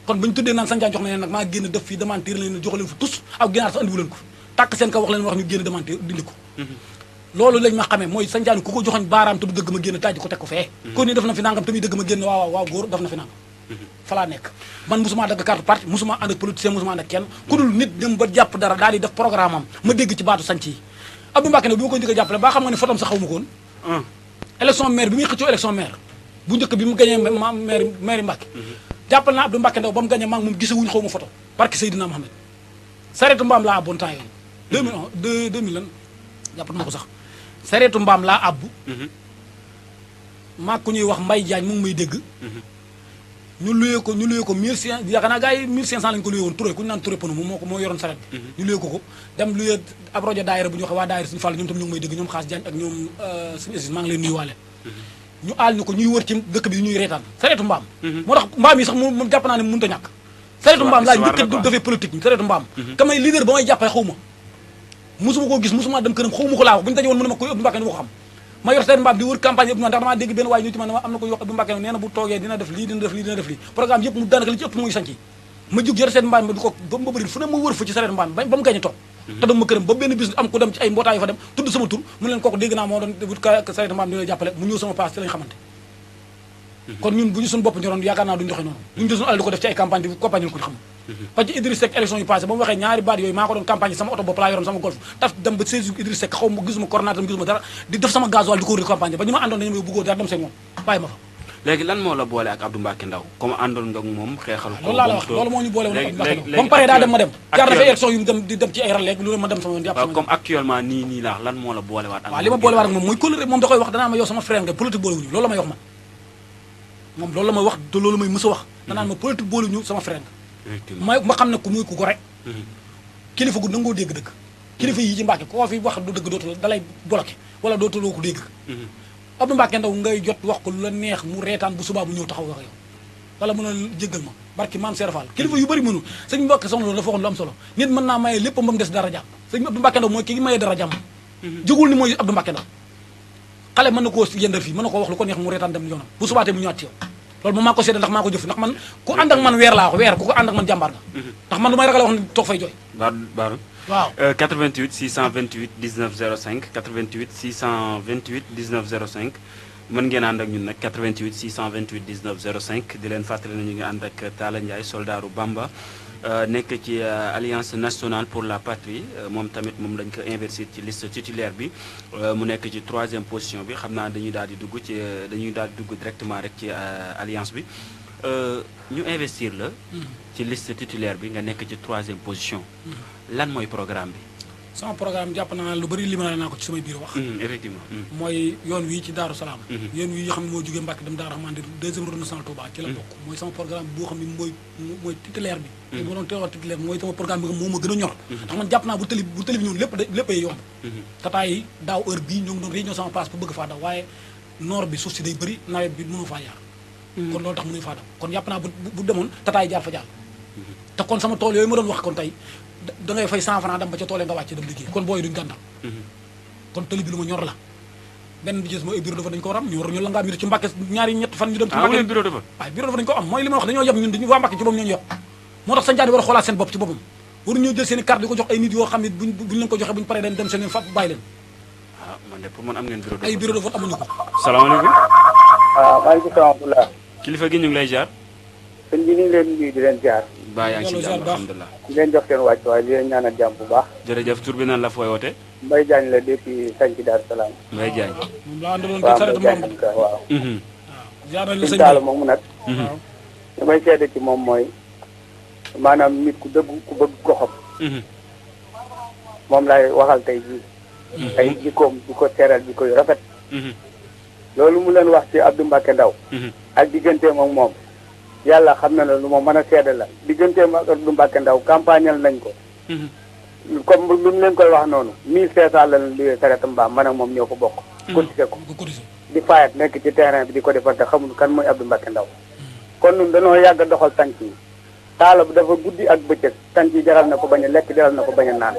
kon bañu tuddee naan sancaani jox na leen nag maa génn def fii démentir leen jox leen fi tous ak ginaar sax andiwu leen ko tàkk seen kaw wax leen wax ñu génn démentir dindi ko loolu lañ ma xamee mooy sancaani ku ko joxoñ baaraam te du dëgg ma génn tàjji ko teg ko fee kon ni def na fi nangam te muy dëgg ma génn waaw góor def na fi nangam falaa nekk man mosuma dagg carte parti mosuma ànd ak politicien mosuma ànd ak kenn ku dul nit dem ba jàpp dara daal di def programme am ma dégg ci baatu sanc yi Abdou Mbacké ne bi ma koy njëkk a jàppale baa xam nga ne fotom sax xaw ma ko woon élection maire bi muy xëccoo élection maire bu njëkk bi mu gañee maire Mbacké jàppale naa Abdou Mbacké Ndaw ba mu gañee maa ngi moom gisewuñu xaw ma photo barke Seydina Mohamed sareetu mbaam laa abboon temps yooyu 2000 lan jàpp na ma ko sax sareetu mbaam laa abbu maa ku ñuy wax Mbaye Diagne mu ngi may dégg ñu luyee ko 1500 yaakaar naa gars yi 1500 lañu ko luyee woon Touré ku ñu naan Touré pono moom moo yoroon saret bi ñu luyee ko dem luyee ab rajo daayira bu ñu waxee waa daayira suñu fàll ñoom tam ñu ngi may dégg ñoom Xaas Diagne ak ñoom suñu assis maa ngi leen nuyuwaale ñu aal ñu ko ñuy wër ci dëkk bi ñuy reetaan sareetu mbaam moo tax mbaam yi sax moom jàpp naa ne mënut a ñàkk sareetu mbaam laa njëkk a defee politique ñi sareetu mbaam kamay leader ba may jàppee xaw ma musuma koo gis musuma dem këram xaw ma ko laa wax bu ñu daje woon mu ne ma koy Abdou Mbacké ni ma ko xam ma yor seen mbaam di wër campagne Abdou ndax damaa dégg benn waaye ñu ci man am na koy wax Abdou Mbacké nee na bu toogee dina def lii dina def lii dina def lii programme yëpp mu daanaka li ci ëpp mooy sanc ma jóg yor seen mbaam ma di ko ba ma bëri fu ne ma wër fa ci sareet mbaam ba mu gañe toog te dama këram ba benn bis am ku dem ci ay mbootaay yu fa dem tudd sama tur mu leen kooku dégg naa moo doon wut sareet mbaam di la jàppale mu ñëw sama place ci lañ xamante kon ñun bu ñu suñu bopp ñoroon yaakaar naa duñu doxee noonu duñu jël suñu alal di ko def ci ay campagne di campagne ko xam parce que Idriss Seck élection yu passé ba mu waxee ñaari baat yooyu maa ko doon campagne sama oto bopp laa yoroon sama golf taf dem ba 16 Idriss Seck xaw ma gisuma coordinateur gisuma dara di def sama gasoil di ko wër di campagne ba ñu ma àndoon dañu ma bëggoo dara dem seen moom bàyyi ma fa léegi lan moo la boole ak Abdou Mbacké Ndaw comme àndoon nga moom xeexal ko loolu laa la wax loolu moo ñu boole woon ak Abdou Mbacké Ndaw ba mu paree daa dem ma dem jaar dafay élection yu mu dem di dem ci ay ralleeg lu ma dem sama yoon jàpp sama comme actuellement nii laa lan moo la boole waat ak waaw li ma boole waat ak moom mooy colère moom da koy wax danaa ma yow sama frère nga politique boole wuñu loolu la may wax man moom loolu la may wax te loolu may mës a wax danaan ma politique boole wuñu sama frère nga ma xam ne ku muy ku ko rek kilifa gu nangoo dégg dëgg kilifa yi ci Mbacké koo fi wax du dëgg dootu dalay bloqué wala dootuloo ko dégg Abdou Mbacké Ndaw ngay jot wax ko lu la neex mu reetaan bu subaa bu ñëw taxaw wax yow wala mën a jéggal ma barki maam Serap Fall kilifa yu bëri mënu sëñ Mbacké soxna loolu dafa waxoon lu am solo nit mën naa maye lépp ba mu des dara jàmm sëñ Abdou Mbacké Ndaw mooy ki maye dara jàmm jógul ni mooy Abdou Mbacké Ndaw xale mën na koo yëndal fii mën na koo wax lu ko neex mu reetaan dem yoonam bu subaatee mu ñëwaat ci yow loolu moom maa ko seede ndax maa ko jëf ndax man ku ànd ak man weer laa wax weer ku ko ànd ak man jàmbaar nga ndax man du may ragal wax ne toog fay jooy baaru waaw 88 628 19 05 88 628 19 05 mën ngeen ànd ak ñun nag 88 628 19 05 di leen fàttali na ñu ngi ànd ak Talla Ndiaye soldaaru Bamba nekk ci Alliance nationale pour la patrie moom tamit moom lañ ko investir ci liste titulaire bi mu nekk ci 3e position bi xam naa dañuy daal di dugg directement rek ci alliance bi ñu investir la ci liste titulaire bi nga nekk ci 3e position lan mooy programme bi. sama programme jàpp naa lu bëri limaale naa ko ci samay biir wax. effectivement. mooy yoon wii ci Daaru Salaam. yoon wii xam ne moo jógee Mbàkke dem Daaru Rahmaan di 2e route nationale Touba ci la bokk. mooy sama programme boo xam ne mooy titulaire bi. bu ma doon teewal titulaire mooy sama programme bi moo ma gën a ñor. ndax man jàpp naa bu tëli bi ñëw léppay yomb. tata yi daaw heure bii ñoo ngi doon réunion sama place bu bëgg faa daw waaye noor bi suuf si day bëri nawet bi mënu faa jaar. kon loolu tax mënuñu faa daw kon jàpp naa bu demoon tata yi jaar fa jaar. te kon sama tool yooyu ma doon wax kon tey da ngay fay 100 francs dem ba ca toolee nga wàcce dem liggéey kon booy duñu gàndal kon tëli bi lu ma ñor la benn bi gis mooy bureau de vote dañu ko war am ñu la ngaa mi ci Mbàkke ñaari ñett fan ñu dem ci Mbàkke bureau de vote waaye bureau de vote dañu ko am mooy li ma wax dañoo yab ñun dañu waa Mbàkke ci boppam ñooñu yab moo tax sañcaani war a xoolaat seen bopp ci boppam waru ñoo jël seen i carte di ko jox ay nit yoo xam ne buñ leen ko joxe buñu paree dem seen fa bàyyi leen man de pour man am ngeen bureau de vote ay bureau de vote amuñu ko salaamaaleykum maaleykum salaam. kilifa gi ñu ngi lay jaar sëñ bi ñu ngi leen nuyu di leen jaar. baa yaa ngi ci jàmm alhamdulilah di leen jox seen wàcc waaye di leen ñaanal jàmm bu baax. jërëjëf tur bi nan la fooy woote Mbaye Diagne la depuis Santhi Darou Salaam. Mbaye Diagne moom laa àndaloon waaw ci saretu Mbaye moom Diagne waaw. jaar nañ la sëñ sëñ Talla moomu nag. waaw li may seede ci moom mooy maanaam nit ku dëgg ku bëgg goxam. moom laay waxal tey jii. ay jikkoom di ko teral di ko yu rafet. loolu mu leen wax ci Abdou Mbacke Ndaw ak digganteem ak moom yàlla xam na ne lu ma mën a seede la digganteem ak Abdou Mbacke Ndaw campagnal nañ ko comme lu mu leen koy wax noonu 1500 la leen luyee saret mbaam man ak moom ñoo ko bokk cotisé ko di fayat nekk ci terrain bi di ko defal te xamul kan mooy Abdou Mbacke Ndaw kon ñun dañoo yàgg a doxal tànk yi taala bi dafa guddi ak bëccëg tànk yi jaral na ko bañ a lekk jaral na ko bañ a naan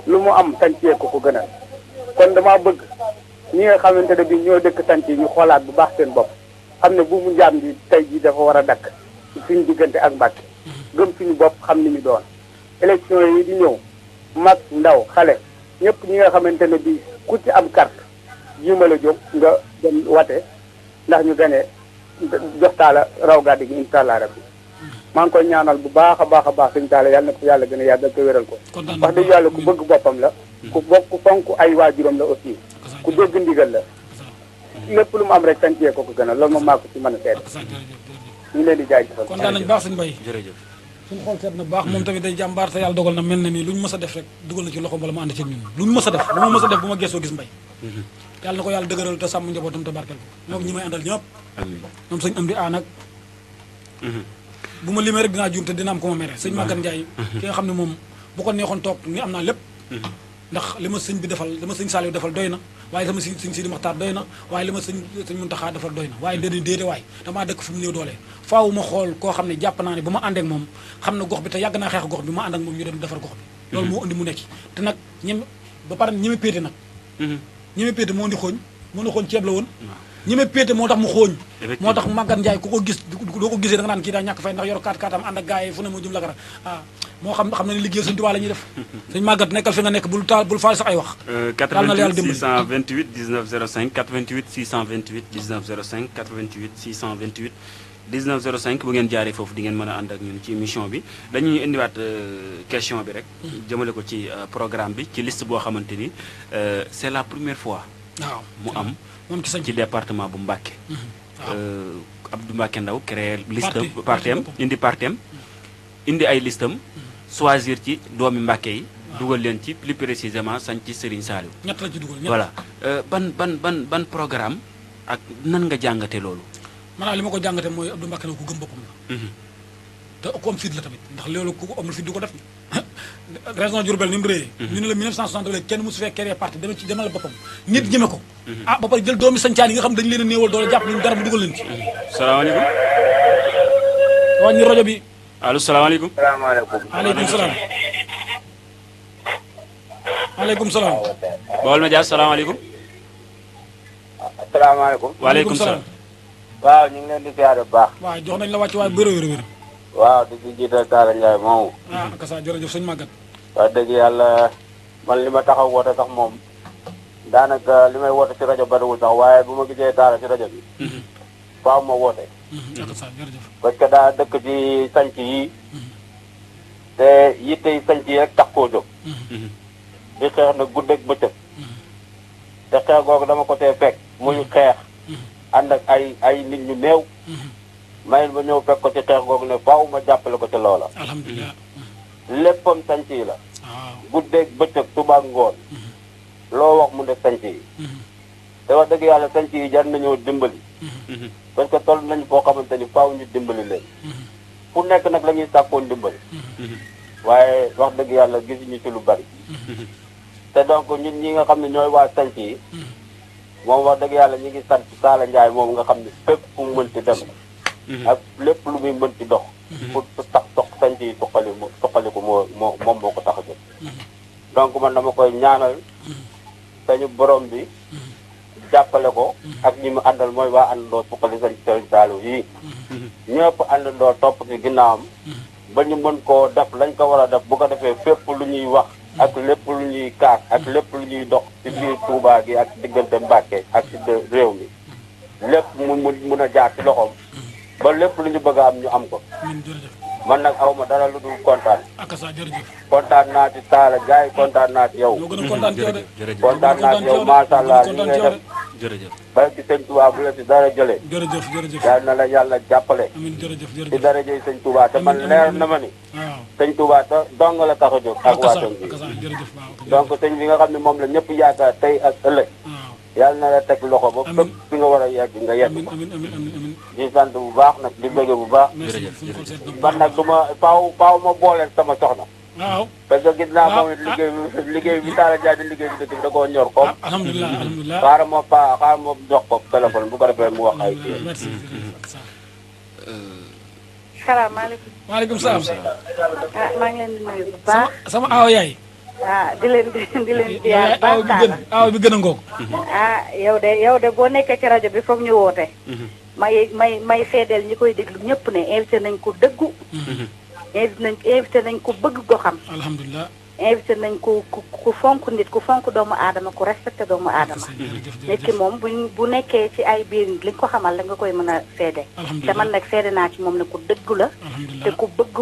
lu mu am tànk yee ko gënal kon damaa bëgg ñi nga xamante ne bi ñoo dëkk tànk yi ñu xoolaat bu baax seen bopp xam ne bu mu njaam bi tey jii dafa war a dakk suñu diggante ak Mbàkke gëm suñu bopp xam ni ñu doon élection yi di ñëw mag ndaw xale ñëpp ñi nga xamante ne bi ku ci am carte jiima la jóg nga dem wate ndax ñu gane jox taala raw gàddi gi incha allah rabbi maa ngi koy ñaanal bu baax a baax a baax suñu taala yàlla na ko yàlla gën a yàggal te wéral ko wax dëgg yàlla ku bëgg boppam la ku bokk fonk ay waajuram la aussi ku dégg ndigal la lépp lu mu am rek sancee ko gënal loolu moom maa ko ci mën a seet ñu ngi leen di jaajëfal kontaan nañu baax suñu bay jërëjëf suñu xool seet na baax moom tamit day jàmbaar te yàlla dogal na mel na nii lu ñu mës a def rek dugal na ci loxo bala ma ànd ci ñun lu ñu mës a def lu ma mës a def bu ma geesoo gis mbay yàlla na ko yàlla dëgëral te sàmm njabootam te barkeel ko moom ñi may àndal ñëpp ñoom sëñ am di aan ak bu ma limee rek dinaa juum te dina am ko ma mere sëñ Maguette Ndiaye ki nga xam ne moom bu ko neexoon toog ni am naa lépp ndax li ma sëñ bi defal li ma sëñ Saliou defal doy na waaye sama sëñ Sidi Maxtaar doy na waaye li ma sëñ Muntaxa defal doy na waaye déedéet waay damaa dëkk fu mu néew doole faaw ma xool koo xam ne jàpp naa ne bu ma àndeek moom xam na gox bi te yàgg naa xeex gox bi ma ànd ak moom ñu dem defar gox bi loolu moo indi mu nekk te nag ba pare ñeme péete nag ñeme péete moo indi xooñ moo di xooñ ceeb la woon ñeme péete moo tax mu xooñ moo tax Maguette Ndiaye ku ko gis doo ko gisee da nga naan kii daa ñàkk fay ndax yor kaat-kaatam ànd ak gars yi fu ne moo jëm la kara moo xam na ne liggéey Sëñ Tuubaa la ñuy def sëñ Maguette nekkal fi nga nekk bul faal sax ay wax 88 628 19 05 88 628 19 05 88 628 19 05 bu ngeen jaaree foofu di ngeen mën a ànd ak ñun ci émission bi dañuy indiwaat question bi rek jëmale ko ci programme bi ci liste boo xamante ni c'est la première fois waaw mu am moom ci département bu Mbacké Abdou Mbacke Ndaw créé liste partem indi partem indi ay listam choisir ci doomi Mbacké yi dugal leen ci plus précisément sañ ci Serigne Saliou ñett la ci dugal voilà ban programme ak nan nga jàngate loolu maanaam li ma ko jàngate mooy Abdou Mbacke Ndaw ku gëm boppam la te ku am fit la tamit ndax loolu ku ko amul fit du ko def région Diourbel ni mu réyee ñu ne la 1960 léegi kenn mosu fee créé parti dama ci demal boppam nit ñeme ko ba pare jël doomi sañcaan yi nga xam dañu leen a néewal doole jàpp ñu dara bu dugal leen ci salaamaaleykum wàññi rajo bi allo salaamaaleykum salaamaaleykum aleykum salaam aleykum salaam Baol Medias salaamaaleykum asalaamaaleykum waaleykum salaam waaw ñu ngi leen di siyaare bu baax waaw jox nañ la wàcc waaye wér waaw di ci jiital Talla Ndiaye moomu ak sa jërëjëf sëñ Maguette wax dëgg yàlla man li ma taxaw woote sax moom daanaka li may woote ci rajo bariwul sax waaye bu ma gisee Talla ci rajo bi. faaw ma woote. parce que daa dëkk ci sanc yi. te yitte yi sanc yi rek tax koo jóg. di xeex nag guddeeg bëccëg. te xeex googu dama ko tee fekk muy xeex. ànd ak ay nit ñu néew. may ba ñëw fekk ko ci xeex googu ne faaw ma jàppale ko ci loola. alhamdulilah. léppam sanc yi la. guddeeg bëccëg suba ngoon. loo wax mu def sanc yi. te wax dëgg yàlla sanc yi jar nañoo dimbali. parce que toll nañu foo xamante ni faaw ñu dimbali leen. fu nekk nag la ñuy sàkkoon dimbali. waaye wax dëgg yàlla gisuñu ci lu bari. te donc ñun ñi nga xam ne ñooy waa sanc yi. moom wax dëgg yàlla ñu ngi sant Talla Ndiaye moom nga xam ne fépp fu mu mënti dem. ak lépp lu muy mënti dox. pour tax dox sanc yi suqali ko moom moo ko tax a jóg. donc man dama koy ñaanal sañu borom bi jàppale ko ak ñi mu àndal mooy waa àndandoo suqali sañ Serigne Saliou yii ñëpp àndandoo topp ci ginnaawam ba ñu mën koo def lañ ko war a def bu ko defee fépp lu ñuy wax ak lépp lu ñuy kaas ak lépp lu ñuy dox ci biir Touba gi ak diggante Mbàkke ak ci réew mi lépp mu mun a jaar ci loxoom ba lépp lu ñu bëgg a am ñu am ko. man nag aw ma dara lu dul kontaan. kontaan naa ci Talla Ndiaye kontaan naa ci yow. kontaan naa ci yow macha allah li ngay def. jërëjëf. ba ci sëñ Touba bu la ci dara jëlee. jërëjëf. yal na la yàlla jàppale. ci dara jëy sëñ Touba te man leer na ma ni. sëñ Touba te dong la tax a jóg ak waa sëñ bi. donc sëñ bi nga xam ne moom la ñëpp yaakaar tey ak ëllëg. yàlla na la teg loxo ba fépp fi nga war a yegg nga yegg ko. di sant bu baax nag di bëgg bu baax. man nag du ma faaw ma booleel sama soxna. waaw parce que gis naa moom it liggéey bi Talla Ndiaye di liggéey bi dëkk bi da koo ñor ko. alhamdulilah xaaral ma jox ko téléphone bu ko defee mu wax ay kii. merci. salaamaaleykum. maaleykum salaam. maa ngi leen di nuyu bu baax. sama aaw yaay. di leen ziar baax Talla. aaw bi gën a ngoog. yow de boo nekkee ci rajo bi foog ñu woote. may seedeel ñi koy déglu ñëpp ne invité nañ ko dëggu. invité nañ ko bëgg goxam. alhamdulilah. invité nañ ko ku fonk nit ku fonk doomu aadama ku respecté doomu aadama. nit ki moom bu nekkee ci ay biir li nga ko xamal la nga koy mën a seede. te man nag seede naa ci moom ne ku dëggu la. te ku bëgg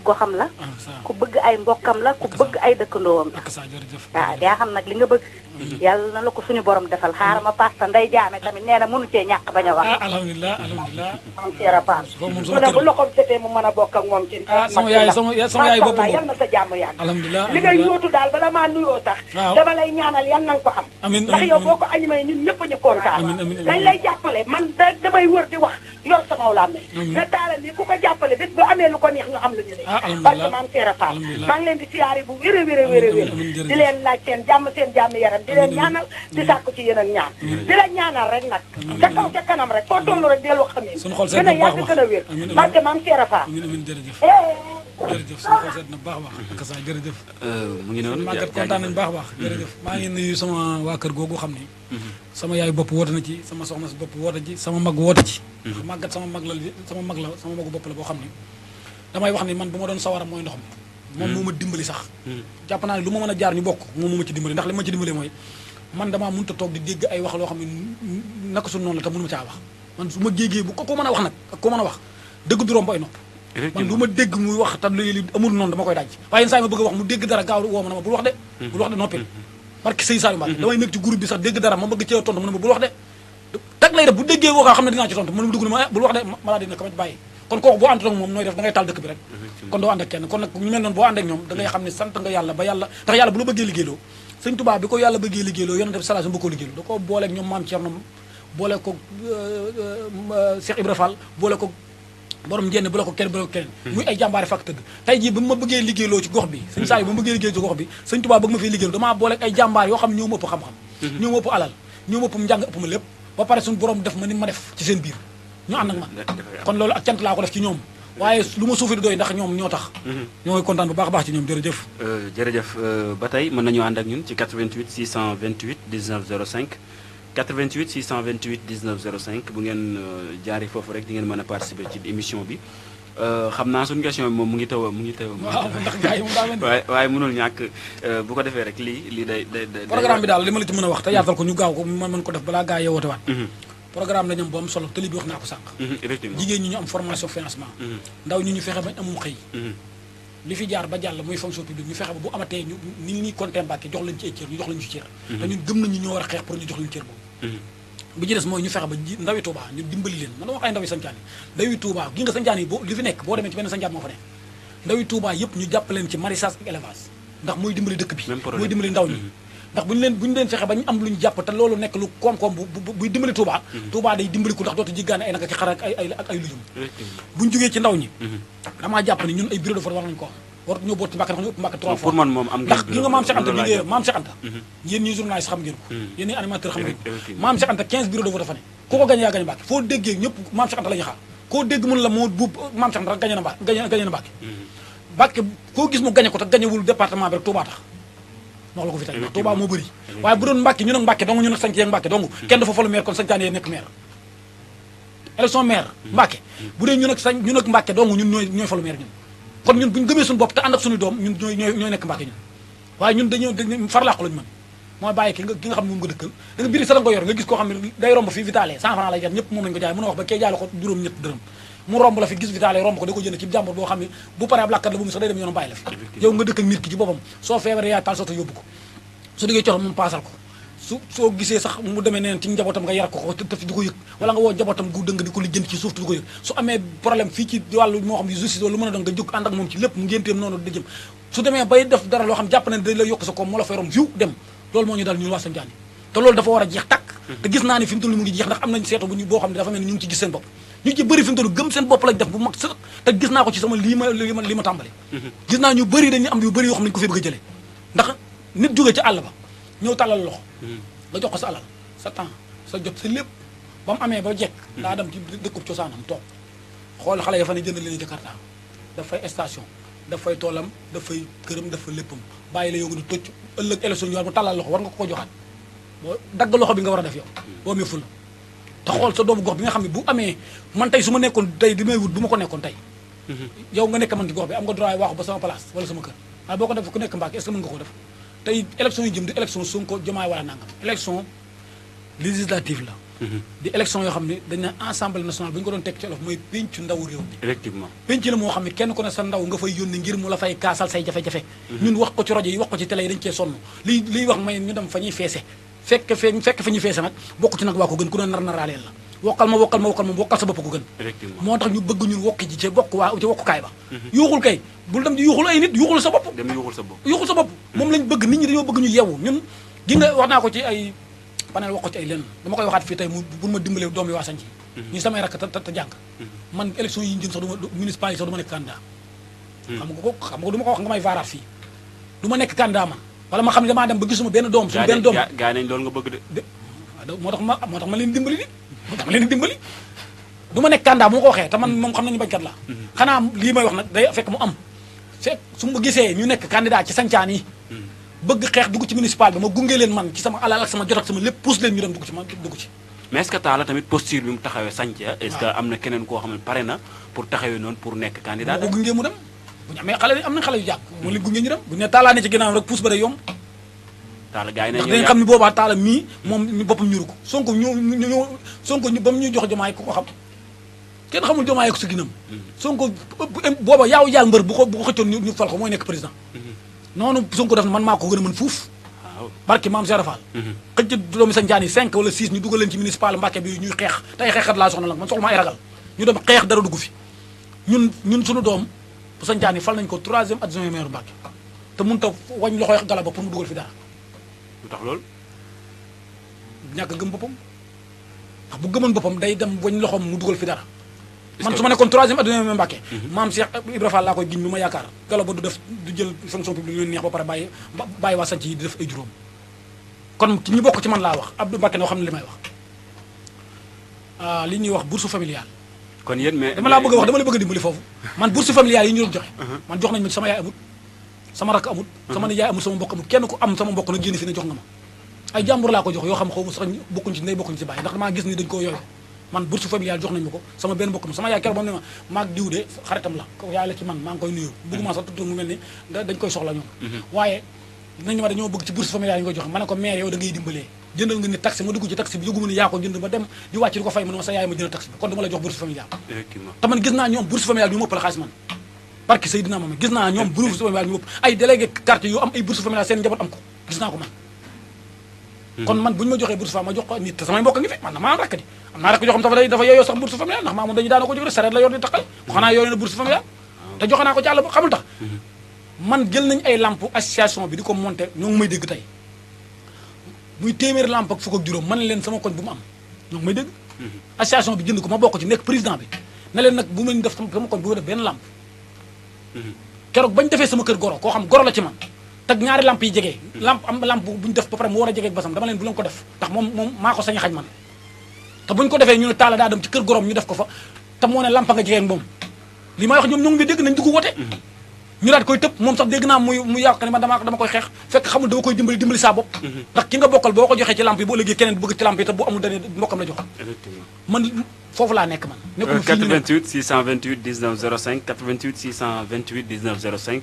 goxam la. ku bëgg ay mbokkam la ku bëgg ay dëkkandoowam la. waaw yaa xam nag li nga bëgg. yàlla na la ko suñu borom defal xaaral ma pasta nday jaame tamit nee na mënu cee ñàkk bañ a wax. alhamdulilah. moom Seera Paas. mu ne bu loxoom setee mu mën a bokk ak moom ci. sama yaay bopp yal na sa jàmm yàgg. alhamdulilah li ngay yóotu daal bala maa nuyoo sax. dama lay ñaanal yan na nga ko am. ndax yow boo ko animé ñun ñëpp ñu kontaan. dañ lay jàppale man damay wër di wax yor sama làmmiñ. ne Talla ni ku ko jàppale bés bu amee lu ko neex ñu am lu ñu ne. parce que maam Seera Paas maa ngi leen di siyaare bu wér a wér di leen laaj seen jàmm yaram di leen ñaanal di sàkku ci yéen ak ñaan di la ñaanal rek nag ca kaw ca kanam rek foo toll rek dellu xamee gën a yàgg gën a wér parce que maam Seera Faal jërëjëf suñu xol seet na baax ak sa jërëjëf mu ngi noonu màggat kontaan nañu baax jërëjëf maa ngi nuyu sama waa kër googu xam ni sama yaay bopp woote na ci sama soxna si bopp woote ci sama mag woote ci màggat sama mag la sama magu bopp la boo xam ni damay wax ni man bu ma doon sawara mooy ndox mi moom moo ma dimbali sax jàpp naa ne lu ma mën a jaar ñu bokk moom moo ma ci dimbali ndax li ma ci dimbali mooy man damaa mënut a toog di dégg ay wax loo xam ne naka su noonu la te mënu ma caa wax man su ma géegee bu ko mën a wax nag ak ko mën a wax dëgg du romb ay nopp man lu ma dégg muy wax te li amul noonu dama koy daj waaye yenn saa yi ma bëgg a wax mu dégg dara gaaw woo ma ne ma bul wax de noppil parce que sëy Saliou Mbacké damay nekk ci groupe bi sax dégg dara ma bëgg cee tontu mu ne ma bul wax de tag lay def bu déggee woo xam ne dinaa ci tontu mu ne ma dugg ne ma bul wax de malaa dina ko ma bàyyi kon kooku boo ànd ak moom nooy def da ngay taal dëkk bi rek kon doo ànd ak kenn kon nag ñu mel noonu boo ànd ak ñoom da ngay xam ne sant nga yàlla ba yàlla ndax yàlla bu la bëggee liggéeyloo sëñ Tuubaa bi ko yàlla bëggee liggéeyloo yonent bi sallallahu alayhi wasallam ba ko liggéeyloo da ko booleeg ñoom maam Cerno boole ko Cheikh Ibra Fall boole ko borom jenn bu la ko kenn bu la ko keneen muy ay jàmbaare fàkk tëgg tey jii ba ma bëggee liggéeyloo ci gox bi sëñ saa yi ba ma bëggee liggéey ci gox bi sëñ Tuubaa bëgg ma fiy liggéeyloo damaa booleeg ay jàmbaar yoo xam ne ñoo ma ëpp xam-xam ñoo ma ëpp alal ñoo ma ëpp njàng ëpp ma lépp ba pare suñu borom def ma ni ma def ci seen biir ñu ànd ak man kon loolu ak cant laa ko def ci ñoom waaye lu ma suufi di doy ndax ñoom ñoo tax ñoo ngi kontaan bu baax a baax ci ñoom jërëjëf jërëjëf ba tey mën nañu ànd ak ñun ci 88 628 19 05 88 628 19 05 bu ngeen jaaree foofu rek di ngeen mën a participer ci émission bi xam naa suñu question bi moom mu ngi taw waaw ndax gars yi moom daa mel ni waaye mënul ñàkk bu ko defee rek lii day programme bi daal li ma la ci mën a wax te yaatal ko ñu gaaw ko ma mën ko def balaa gaa yi woote waat programme la ñoom bu am solo te li bi wax naa ko sànq jigéen ñi ñu am formation financement ndaw ñi ñu fexe bañ amum xëy li fi jaar ba jàll muy fonction publique ñu fexe ba bu amatee ñu ni ñuy compté Mbàkke jox leen ci ay cër ñu jox leen ci cër te ñun gëm nañu ñoo war a xeex pour ñu jox leen cër boobu bi ci des mooy ñu fexe ba ndawi Touba ñu dimbali leen man dama wax ay ndawi sancaan yi ndawi Touba gi nga sancaan yi boo li fi nekk boo demee ci benn sancaan moo fa nekk ndawi Touba yëpp ñu jàpp leen ci maraîchage ak élevage ndax mooy dimbali dëkk bi mooy dimbali ndaw ñi ndax bu ñu leen fexe ba ñu am lu ñu jàpp te loolu nekk lu koom-koom buy dimbali Touba Touba day dimbali ko ndax dootu jiggaane ay naka ci xar ak ay lujum bu ñu jógee ci ndaw ñi damaa jàpp ne ñun ay bureau de vote war nañu ko am war ñoo boot ci Mbàkke ndax ñu ëpp Mbàkke 3 fois pour man moom am ndax gi nga maam Cheikh Anta bi maam Cheikh Anta yéen ñi journaliste xam ngeen ko yéen ñi animateur xam ngeen ko maam Cheikh Anta 15 bureau de vote fa ne ku ko gañe yaa gañe Mbàkke foo déggee ñëpp maam Cheikh Anta la ñuy xaar koo dégg mën la moo buub maam Cheikh Anta rek gañe na Mbàkke Mbàkke koo gis mu gañe ko te gañewul département bi rek Touba tax wax la ko fi tey ndax Touba moo bëri waaye bu doon Mbàkke ñu nag Mbàkke dong ñu nag sañc yeeg Mbàkke dong kenn dafa falu maire kon sañcaane yee nekk maire élection maire Mbàkke bu dee ñu nag Mbàkke dong ñun ñooy falu maire ñun kon ñun bu ñu gëmee suñu bopp te ànd ak suñu doom ñun ñooy nekk Mbàkke ñun waaye ñun dañu farlaaqu lañu mën mooy bàyyi ki nga xam ne moom nga dëkkal da nga biri sa la nga yor nga gis koo xam ne day romb fii vitale 100 francs lay jar ñëpp moom lañu ko jaay mën a wax ba kee jaay la ko juróom ñett dërëm mu romb la fi gis vitale romb ko da ko jënd ci jàmbur boo xam ne bu paree ab lakkat la bu mu sax day dem yoonam bàyyi la fi yow nga dëkk ak nit ki ci boppam soo feebaree yaa taal soto yóbbu ko su diggee coxam moom paasal ko soo gisee sax mu demee neen ci njabootam nga yar ko te du ko yëg wala nga woo njabootam gu dëng di ko lijjanti ci suuf te du ko yëg su amee problème fii ci wàllu moo xam ne justice wala lu mën a doon nga jóg ànd ak moom ci lépp mu ngénteem noonu da jëm su demee bay def dara loo xam jàpp ne dañ la yokk sa koom moo la fay rom fiw dem loolu moo ñu dal ñun waa Sandiane te loolu dafa war a jeex tàkk te gis naa ni fi mu toll mu ngi jeex ndax am nañ seetu boo xam ne dafa mel ni ñu ngi ci gis seen bopp ñu ci bëri fi mu toll gëm seen bopp lañ def bu mag sëq te gis naa ko ci sama lii ma tàmbali gis naa ñu bëri dañu am yu bëri yoo xam ne ñu ko fi bëgg a jëlee ndax nit jógee ci àll ba ñëw tàllal loxo nga jox ko sa alal sa temps sa jot sa lépp ba mu amee ba jekk daa dem ci dëkkub cosaanam toog xool xale ya fa ne jënd leen Jakarta dafay station dafay toolam dafay këram dafa léppam bàyyi la yow nga di tocc ëllëg élection ñu war mu tàllal loxo war nga ko joxaat boo dagg loxo bi nga war a def yow boo amee ful te xool sa doomu gox bi nga xam ne bu amee man tey su ma nekkoon tey di may wut bu ma ko nekkoon tey yow nga nekk man ci gox bi am nga droit waaxu ba sama place wala sama kër waaye boo ko def ku nekk Mbàkke est-ce que mën nga ko def tey élection yi jëm di élection Sonko Diomaye wala nangam élection législative la di élection yoo xam ne dañ ne assemblée nationale bu ñu ko doon teg ci olof mooy péncu ndaw réew mi effectivement pénc la moo xam ne kenn ku ne sa ndaw nga fay yónni ngir mu la fay kaasal say jafe-jafe ñun wax ko ci rajo yi wax ko ci télé yi dañ cee sonn liy wax may ñu dem fa ñuy feese fekk fa ñuy feese nag bokk ci nag waa ko gën ku ne nar-naraaleel la wokkal ma moom wokkal sa bopp ko gën moo tax ñu bëgg ñun wokki ji ci bokk waa ci wokkukaay ba yuuxul kay bul dem di yuuxul ay nit yuuxul sa bopp yuuxul sa bopp moom lañ bëgg nit ñi dañoo bëgg ñu yeewu ñun gi nga wax naa ko ci ay panel wax ko ci ay lenn dama koy waxaat fii tey pour ma dimbalee doom yi waa Santhie ñu samay rakk te jàng man élection yi jëm sax duma municipal yi sax du ma nekk candidat xam nga du ma ko wax nga may vaaraat fii du ma nekk candidat man wala ma xam ne damaa dem ba gisuma benn doom suñu benn doom gaa nañ loolu nga bëgg de moo tax ma leen dimbali dama leen dimbali du ma nekk candidat bu ma ko waxee te man moom xam nañu bañkat la xanaa lii may wax nag day fekk mu am fekk su ma gisee ñu nekk candidat ci sancaan yi bëgg xeex dugg ci municipal bi ma gunge leen man ci sama alal ak sama jot ak sama lépp pousse leen ñu dem dugg ci mais est-ce que Talla tamit posture bi mu taxawee Santhie est-ce que am na keneen koo xam ne pare na pour taxawee noonu pour nekk candidat ko gunge mu dem bu ñu amee xale am nañ xale yu jàpp moo leen gunge ñu dem bu ñu ne Talla ne ci ginnaaw rek pousse ba day yomb Talla gars yi ndax dañ xam ne boobaa Talla mii moom boppam ñuru ko Sonko Sonko ba mu ñuy jox Diomaye ku ko xam kenn xamul Diomaye ko si ginam Sonko booba yaaw jaal mbër bu ko xëccoon ñu fal ko mooy nekk président noonu Sonko def na man maa ko gën a mën fuuf barki maam Cheikh Fall xëcc doomi Sandiane yi 5 wala 6 ñu dugal leen ci municipal Mbàkke bi ñuy xeex tey xeexat laa soxna la man soxla ma ay ragal ñu dem xeex dara dugg fi ñun suñu doom bu Sandiane yi fal nañ ko 3e adjoint maire Mbàkke te mënut a wañ loxoy gala ba pour mu dugal fi dara lu tax loolu ñàkk gëm boppam ndax bu gëmoon boppam day dem wañ loxoom mu dugal fi dara man su ma nekkoon 3e adjoint maire Mbàkke maam Cheikh Ibra Fall laa koy giñ bi ma yaakaar gala ba du jël fonction publique yu neex ba pare bàyyi waa Santhie yi di def ay juróom kon ci ñi bokk ci man laa wax Abdou Mbàkke noo xam ne li may wax li ñuy wax bourse familiale kon yéen mais dama laa bëgg a wax dama la bëgg a dimbali foofu man bourse familiale yi ñu doon joxe man jox nañ ma sama yaay amut sama rakk amut sama nijaay amut sama mbokk amut kenn ku am sama mbokk nag génn fi ne jox nga ma ay jàmbur laa ko jox yoo xam xaw ma sax bokkuñ ci ndey bokkuñ ci bàyyi ndax damaa gis ni dañ koo yooyu man bourse familiale jox nañ ma ko sama benn mbokk sama yaay keroog moom ne ma maag diw de xaritam la yaay la ci man maa ngi koy nuyu bëgguma sax tudd mu mel ni dañ koy soxla ñoom waaye nañu ma dañoo bëgg ci bourse familiale yi nga joxe ma ne ko maire yow da ngay dimbalee jëndal nga ni taxi ma dugg ci taxi bi yëguma ni yaa ko jënd ma dem di wàcc di ko fay ma ne ma sa yaay ma jënd taxi bi kon dama la jox bourse familiale te man gis naa ñoom bourse familiale ñu mëpp la xaalis man parce que Seydina moom gis naa ñoom bourse familiale ñu mëpp ay délégué quartier yu am ay bourse familiale seen njaboot am ko gis naa ko man kon man bu ñu ma joxee bourse familiale ma jox ko nit te samay mbokk ngi fi man na maa am rakk di am naa rakk joo xam dafa yeeyoo sax bourse familiale ndax maa moom dañu daana ko jóg rek sareet la yor di taxal xanaa yooyu na bourse familiale te joxe naa ko ci àll ba xamul tax man jël nañ ay lampe association bi di ko monté ñoo ngi may dégg tey muy téeméeri lampe ak fukk ak juróom man leen sama koñ bu mu am ñoo ngi may dégg association bi jënd ko ma bokk ci nekk président bi ne leen nag bu ma def sama koñ bu ma def benn lampe keroog bañ defee sama kër goro koo xam goro la ci man teg ñaari lampe yi jege lampe am lampe bu ñu def ba pare mu war a jege ak basam dama leen bu leen ko def ndax moom maa ko sañ a xañ man te buñ ko defee ñu ne taala daa dem ci kër gorom ñu def ko fa te moo ne lampa nga jege ak moom li may wax ñoom ñoo ngi dégg nañ dugg wote ñu daal koy tëb moom sax dégg naa muy yàq ne man dama koy xeex fekk xamul dama koy dimbali saa bopp ndax ki nga bokkal boo ko joxee ci lampe yi boo ëllëgee keneen bëgg ci lampe yi te bu amul dane mbokkam la jox man foofu laa nekk man 88 628 19 05 88 628 19 05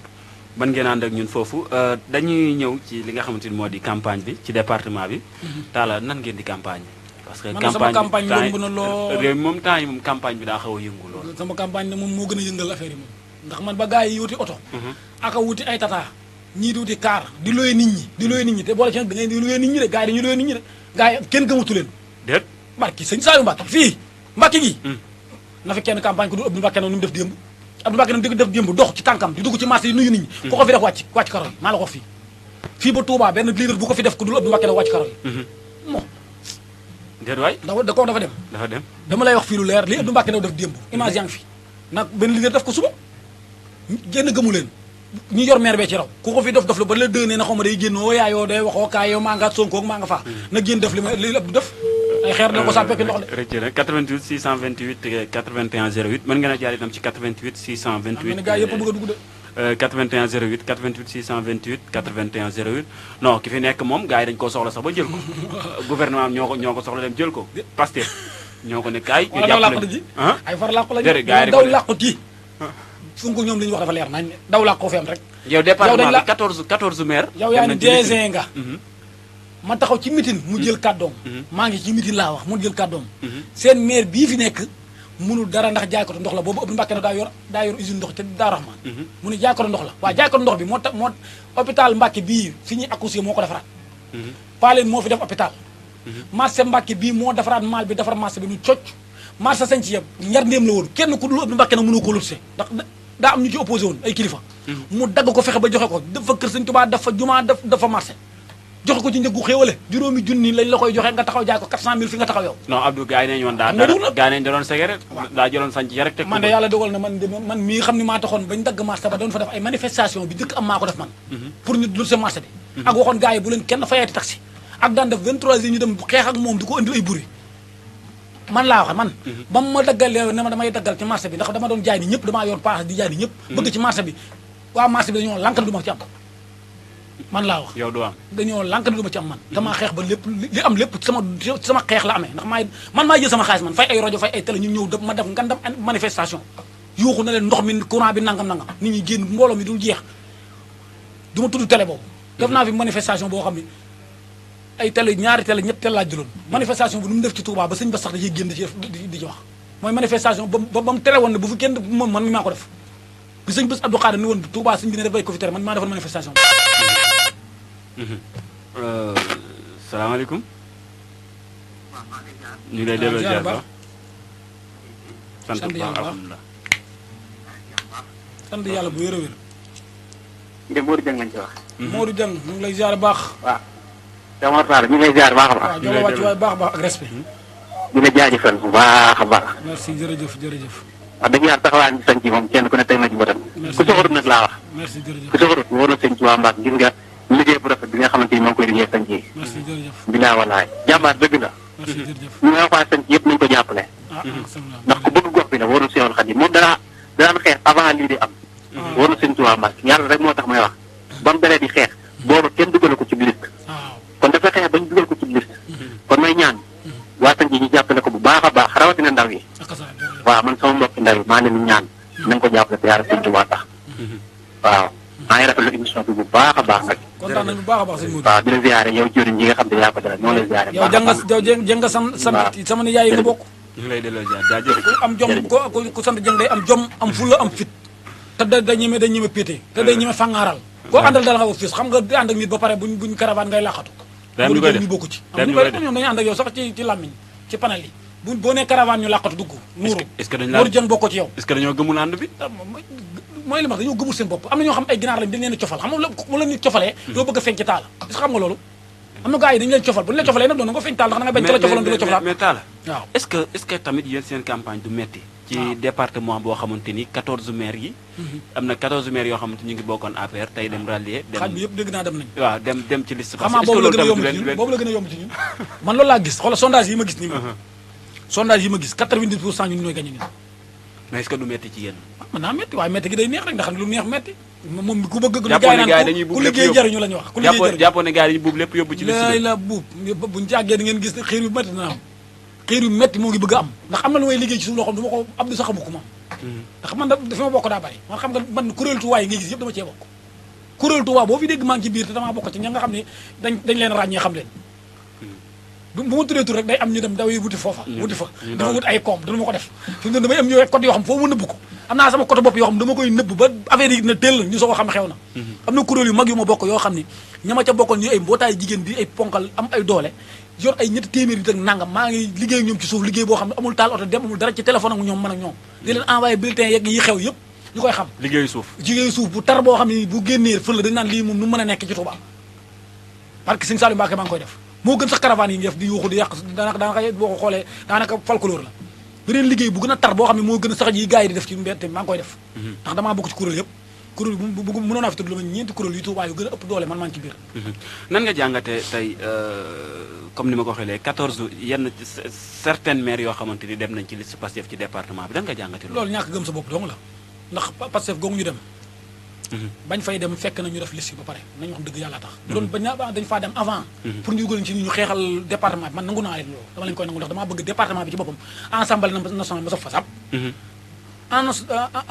ban ngeen ànd ak ñun foofu dañuy ñëw ci li nga xamante ni moo di campagne bi ci département bi Talla nan ngeen di campagne parce que campagne bi yëngu na lool réew moom temps yi moom campagne bi daa xaw a yëngu lool sama campagne ne moom moo gën a yëngal affaire yi moom ndax man ba gars yi wuti oto aka wuti ay tata ñii di wuti car di looye nit ñi te boole ci nag da ngay di looye nit ñi de gars yi dañuy looye nit ñi de gars yi kenn gëmatu leen déet barki sëñ Saliou Mbacke fii Mbacke gi na fi kenn campagne ko du Abdou Mbacke noonu ni mu def démb Abdou Mbacke noonu def démb dox ci tànkam di dugg ci marché yi nuyu nit ñi ku ko fi def wàcc karo yi maa la ko fii ba Touba benn leader bu ko fi def ku dul Abdou Mbacke wàcc karo yi moo déet waay dafa dem dama lay wax fii lu leer li Abdou Mbacke def démb image yaa ngi fi nag benn leader def ko suba génn gëmu leen ñi yor maire bee ci raw ku ko fi def la ba la dënee na xaw ma day génn oo yaayoo day waxoo kaay yow maa nga Sonko maa nga faa na génn def li Abdou def ay xeer na ko sàppee ndox de rëcc na 88 628 81 08 mën ngeen a jaar itam ci 88 628 am na gars yëpp bëgg a dugg de 81 08 88 628 81 08 non ki fi nekk moom gars yi dañu koo soxla sax ba jël ko gouvernement ñoo ko soxla dem jël ko Pastef ñoo ko ne kaay ñu jàppale ji ay far làqu la daw làqu kii Sonko ñoom li ñu wax dafa leer nañ daw làqu fi am rek yow département bi 14 maire yow yaa ni DG nga ma taxaw ci mitin mu jël kàddoom maa ngi ci mitin laa wax mu jël kàddoom seen maire bii fi nekk munul dara ndax jaaykatu ndox la boobu Abdou Mbacke daa yor usine ndox te daa Rahman mu ne jaaykatu ndox la waaye jaaykatu ndox bi moo hôpital Mbacke bii fi ñuy accouché moo ko defaraat Paleen moo fi def hôpital marché Mbacke bii moo defaraat maal bi defar marché bi ñu cocc marché sañ ci yëpp njar ndéem la woon kenn ku dul Abdou Mbacke nag mënoo ko lotissé ndax daa am ñu ci opposé woon ay kilifa mu dagg ko fexe ba joxe ko dafa kër Sëñ Tuubaa dafa jumaa dafa marché joxe ko ci njëggu xéewale juróomi junni lañ la koy joxe nga taxaw jaay ko 400000 fi nga taxaw yow non Abdou gars yi ne ñoon daa doon segere daa jëloon sañ ci rek teg man de yàlla dogal na man mii xam ni maa taxoon bañ dagg marché ba doon fa def ay manifestation bi dëkk am maa ko def man pour ñu dul sa marché bi ak waxoon gars yi bu leen kenn fayeeti taxi ak daan def 23 heures ñu dem xeex ak moom di ko indil ay buri man laa wax man ba ma daggalee ne ma damay daggal ci marché bi ndax dama doon jaay ni ñëpp damaa yor paas di jaay ni ñëpp bëgg ci marché bi waa marché bi dañoo lànk du ma ci am man laa wax yow du am dañoo lànk du ma ci am man damaa xeex ba lépp li am lépp sama xeex la amee ndax man maa jël sama xaalis man fay ay rajo fay ay télé ñu ñëw ma def ngandam manifestation yuuxu na leen ndox mi courant bi nangam nit ñi génn mbooloo mi dul jeex du ma tudd télé boobu def naa fi manifestation boo xam ne ay télé ñaari télé ñett télé laa jëloon manifestation bi nu mu def ci Touba ba sëñ ba sax da ciy génn di ci wax mooy manifestation ba mu tere woon ne bu fi kenn moom man mi maa ko def bi sëñ bés Abdou Khadre ni woon Touba sëñ bi ne dafay ko fi tere man maa defoon manifestation salaamaaleykum ñu ngi lay delloo jaar ba sant yàlla alhamdulilah sant yàlla bu wér a wér de Modou Dieng lañ ci wax Modou Dieng ñu ngi lay jaar baax waaw Damar Fall ñu ngi lay jaar baax a baax waaw jox la wàcc waay baax ak respect di la jaajëfal bu baax a baax merci jërëjëf wax dëgg yàlla taxawaan ci sañ ci moom kenn ku ne teg na ci bëtam ku soxorut nag laa wax merci jërëjëf ku soxorut wóor na sëñ ci waa Mbacke gis nga liggéey bu rafet bi nga xamante ni moo ngi koy liggéey sañ ci merci jërëjëf bilaa walaay jàmbaar dëgg la merci jërëjëf ñu nga waa sañ ci yëpp nañu ko jàppale ndax ku bëgg gox bi la wóor na Seexul Xadiim moom daan xeex avant lii di am wóor na sëñ ci waa Mbacke yàlla rek moo tax may wax ba mu dalee di xeex booba kenn dugal ko ci liste kon dafa xeex bañ dugal ko ci liste kon may ñaan waa sañ ci ñu jàppale ko bu baax a baax rawatina ndaw yi. waaw man sama mbokki ndaw yi maa ngi leen di ñaan. nañ ko jàppale te yàlla sëñ Tuubaa tax. waaw maa ngi rafetlu émission bi bu baax a baax nag. kontaan nañu bu baax a baax sëñ Modou. waaw di la ziare yow jëriñ yi nga xam ne yaa ko dara ñoo lay ziare. yow jàng nga sama ni yaay yi nga bokk. ñu ngi lay delloo ziar jaajëf. ku am jom ku sant jëng day am jom am fulla am fit te day ñeme pété te day ñeme fangaaral koo àndal dal nga ko fis xam nga di ànd ak nit ba pare buñ caravane ngay laqatu ñu koy def ñu bokku ci am ñu koy def ñoom dañuy ànd ak yow sax ci làmmiñ ci panel yi boo nee caravane ñu laqatu dugg nuuru est-ce que dañ Modou Dieng bokkoo ci yow est-ce que dañoo gëmul ànd bi mooy li ma wax dañoo gëmul seen bopp am na ñoo xam ay ginaar lañ dañ leen a cofal xam nga mu la nit cofalee doo bëgg a feeñ ci taal est-ce que xam nga loolu am na gars yi dañu leen cofal bu ñu la cofalee nag doon nga feeñ taal ndax da nga bañ ci la cofaloon du la cofalaat mais Talla waaw est-ce que tamit yéen seen campagne du metti ci département boo xamante ni 14 maires yi am na 14 maires yoo xamante ñu ngi bokkoon APR tey dem rallier dem xaaj bi yëpp dégg naa dem nañ waaw dem ci liste xamaa boobu la gën a yomb ci ñun boobu la gën a yomb ci ñun man loolu laa gis xoolal sondage yi ma gis nii ma sondage yi ma gis 90% ñun ñooy gagné ñun mais est-ce que du metti ci yéen mën naa metti waaye metti gi day neex rek ndax lu neex metti moom ku bëgg jàppoon ne gars yi dañuy buub ku lépp liggéey jariñu la ñu wax ku liggéey jariñu jàppoon ne gars yi dañuy buub lépp yóbbu ci liste lay la buub buñ ci àggee da ngeen gis ne xiir yu metti na am xiir yu metti moo ngi bëgg a am ndax am na lu may liggéey ci suñu loo xam du ma ko Abdou sax xamu ko moom ndax man dafa ma bokk daa bari man xam nga man kuréel Touba yi ngay gis yëpp dama cee bokk kuréel Touba boo fi dégg maa ngi ci biir te damaa bokk ci ña nga xam ne dañ leen ràññee xam leen bu ma tuddee tur rek day am ñu dem daw yi wuti foofa wuti fa dafa wut ay koom dama ko def fi mu ne damay am ñu code yoo xam foofu ma nëbb ko am naa sama côté bopp yoo xam dama koy nëbb ba affaire yi na teel ñu soo ko xam xew na am na kuréel yu mag yu ma bokk yoo xam ne ña ma ca bokkoon ñu ay mbootaay jigéen di ay ponkal am ay doole yor ay ñetti téeméer yi ak nangam maa ngi liggéey ak ñoom ci suuf liggéey boo xam ne amul taal oto dem amul dara ci téléphone ak ñoom man ak ñoom di leen envoyé bulletin yeeg yi xew yëpp ñu koy xam liggéeyu suuf bu tar boo xam ne bu génnee fël la dañ naan lii moom nu mën a nekk ci Touba parce que Sëñ Saliou Mbacké maa ngi koy def moo gën sax caravane yi ngi def di yuuxu di yàq daanaka boo ko xoolee daanaka folklore la beneen liggéey bu gën a tar boo xam ne moo gën a sax yi gars yi di def ci mbedd maa ngi koy def ndax damaa bokk ci kuréel yëpp kuréel bu mënoon naa fi tudd lu ma ñeenti kuréel yu Touba yu gën a ëpp doole man maa ngi ci biir nan nga jàngatee tey comme ni ma ko waxee léegi 14 yenn certaines maires yoo xamante ni dem nañ ci liste Pastef ci département bi nan nga jàngatee loolu ñàkk gëm sa bopp dong la ndax Pastef googu ñu dem bañ fay dem fekk na ñu def liste yi ba pare nañu wax dëgg yàlla tax bu doon bañ dañ faa dem avant pour ñu dugal ci ñu xeexal département bi man nangu naa leen loolu dama leen koy nangu ndax damaa bëgg département bi ci boppam assemblée nationale ma saf fa sab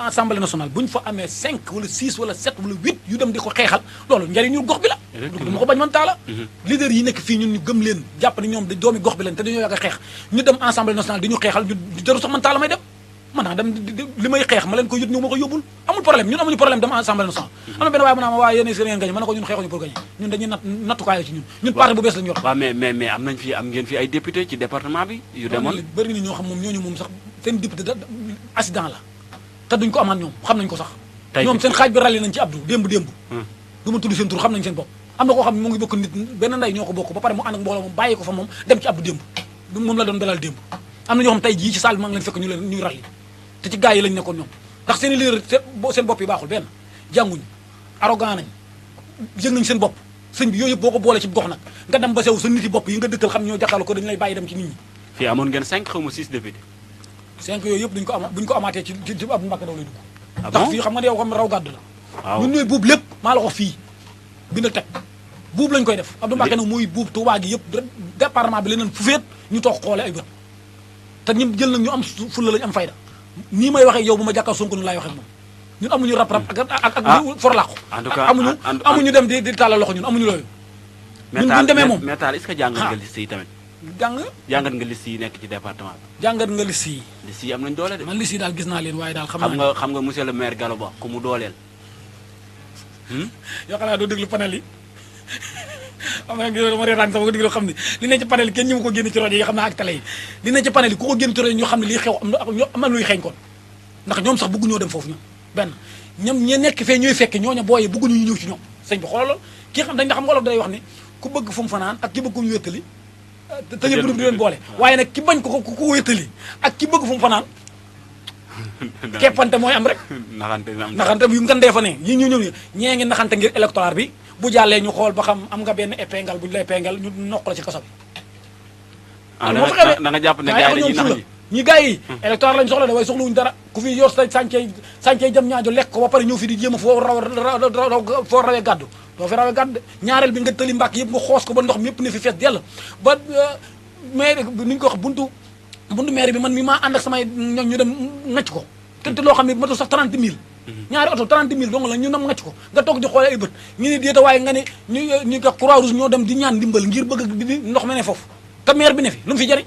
assemblée nationale bu ñu fa amee 5 wala 6 wala 7 wala 8 yu dem di ko xeexal loolu njariñu gox bi la du ma ko bañ man taala leader yi nekk fii ñun ñu gëm leen jàpp ne ñoom doomi gox bi leen te dañoo yàgg a xeex ñu dem assemblée nationale di ñu xeexal ñu jaru sax man taala may dem man naa dem li may xeex ma leen ko yët ñu ma ko yóbbul amul problème ñun amuñu problème dem assemblée nationale am na benn waaye mu naa ma waaye yéen si ngeen gañe ma ne ko ñun xeexuñu pour gañe ñun dañuy nattukaay ci ñun parti bu bees lañu yor waaw mais am ngeen fi ay député ci département bi yu demoon bëri na ñoo xam moom ñooñu moom sax seen député accident la te duñ ko amaat ñoom xam nañ ko sax ñoom seen xaaj bi ràlli nañ ci Abdou démb du ma tudd seen tur xam nañ seen bopp am na koo xam ne mu ngi bokk nit benn ndey ñoo ko bokk ba pare mu ànd ak mbooloo moom bàyyi ko fa moom dem ci Abdou démb moom la doon dalal démb am na ñoo xam tey jii ci salle bi maa ngi leen fekk ñuy ràlli te ci gars yi lañ nekkoon ñoom ndax seen i leader seen bopp yi baaxul benn jànguñu arrogant nañ yëg nañ seen bopp sëñ bi yooyu yëpp boo ko boole ci gox nag nga dem ba sew sa nit yi bopp yi nga dëkkal xam ñoo jàkkaarloo ko dañu lay bàyyi dem ci nit ñi fii amoon ngeen 5 xaw ma 6 députés 5 yooyu yëpp buñ ko amaatee ci Abdou Mbacké Ndaw lay dugg ndax fii xam nga ne yow xam raw gàddu la ñun ñooy buub lépp maa la ko fii bindal teg buub lañ koy def Abdou Mbacké nag mooy buub Touba gi yëpp département bi leneen fu féet ñu toog xoole ay bët te ñun jël nag ñu am fulla lañu am fayda nii may waxee yow bu ma jàkkaar Sonko nu laay waxee moom ñun amuñu rap ak forlaqu amuñu dem di tàllal loxo ñun amuñu loolu ñun buñu demee moom mais Talla est-ce que jàngat nga liste yi tamit jàngat nga liste yi nekk ci département bi jàngat nga liste yi liste yi am nañ doole de man liste yi daal gis naa leen waaye daal xam nga monsieur le maire Gallo Ba ku mu dooleel yoo xam naa doo déglu panel yi xam nga dama reetaan sama ko déglu xam ne li ne ci panel yi kenn ñi ma ko génn ci rajo yi xam naa ak télé yi li ne ci panel yi ku ko génn ci rajo yi ñoo xam ne lii xew am na luy xeeñ kon ndax ñoom sax bëggu ñoo dem foofu ñoom benn ñoom ñe nekk fee ñooy fekk ñooña booyee bëgguñu ñu ñëw ci ñoom sëñ bi xoolal kii xam dañ na xam nga olof day wax ni ku bëgg fu mu fanaan ak ki bëgg ku mu wéttali te ñëpp du leen boole waaye nag ki bañ ko ku wéttali ak ki bëgg fu mu fanaan keppante mooy am rek naxante yu ngandee fa ne yi ñu ñëw ñee ngi naxante ngir électoral bi bu jàllee ñu xool ba xam am nga benn épingle bu ñu lay épingle ñu noq la ci kaso bi da nga jàpp ne gars yi dañuy nax ñi gars yi électoral lañ soxla de waaye soxlawuñu dara ku fi yor sa sàncey jam ñaajo lekk ko ba pare ñëw fi di jéem a foo rawee gàddu doo fi rawee gàddu de ñaareel bi nga tëli mbàkk yëpp nga xoos ko ba ndox mi yëpp ne fi fees dell ba mais nuñ ko wax buntu bundu maire bi man mi maa ànd ak samay ñoom ñu dem ngacc ko te loo xam ne matu sax 30 000 ñaari oto 30 000 dong la ñu nam ngacc ko nga toog di xoole ay bët ñu ne déeta waaye nga ne ñu ko Croix Rouge ñoo dem di ñaan ndimbal ngir bëgg di ndox me ne foofu te maire bi ne fi lu mu fi jëriñ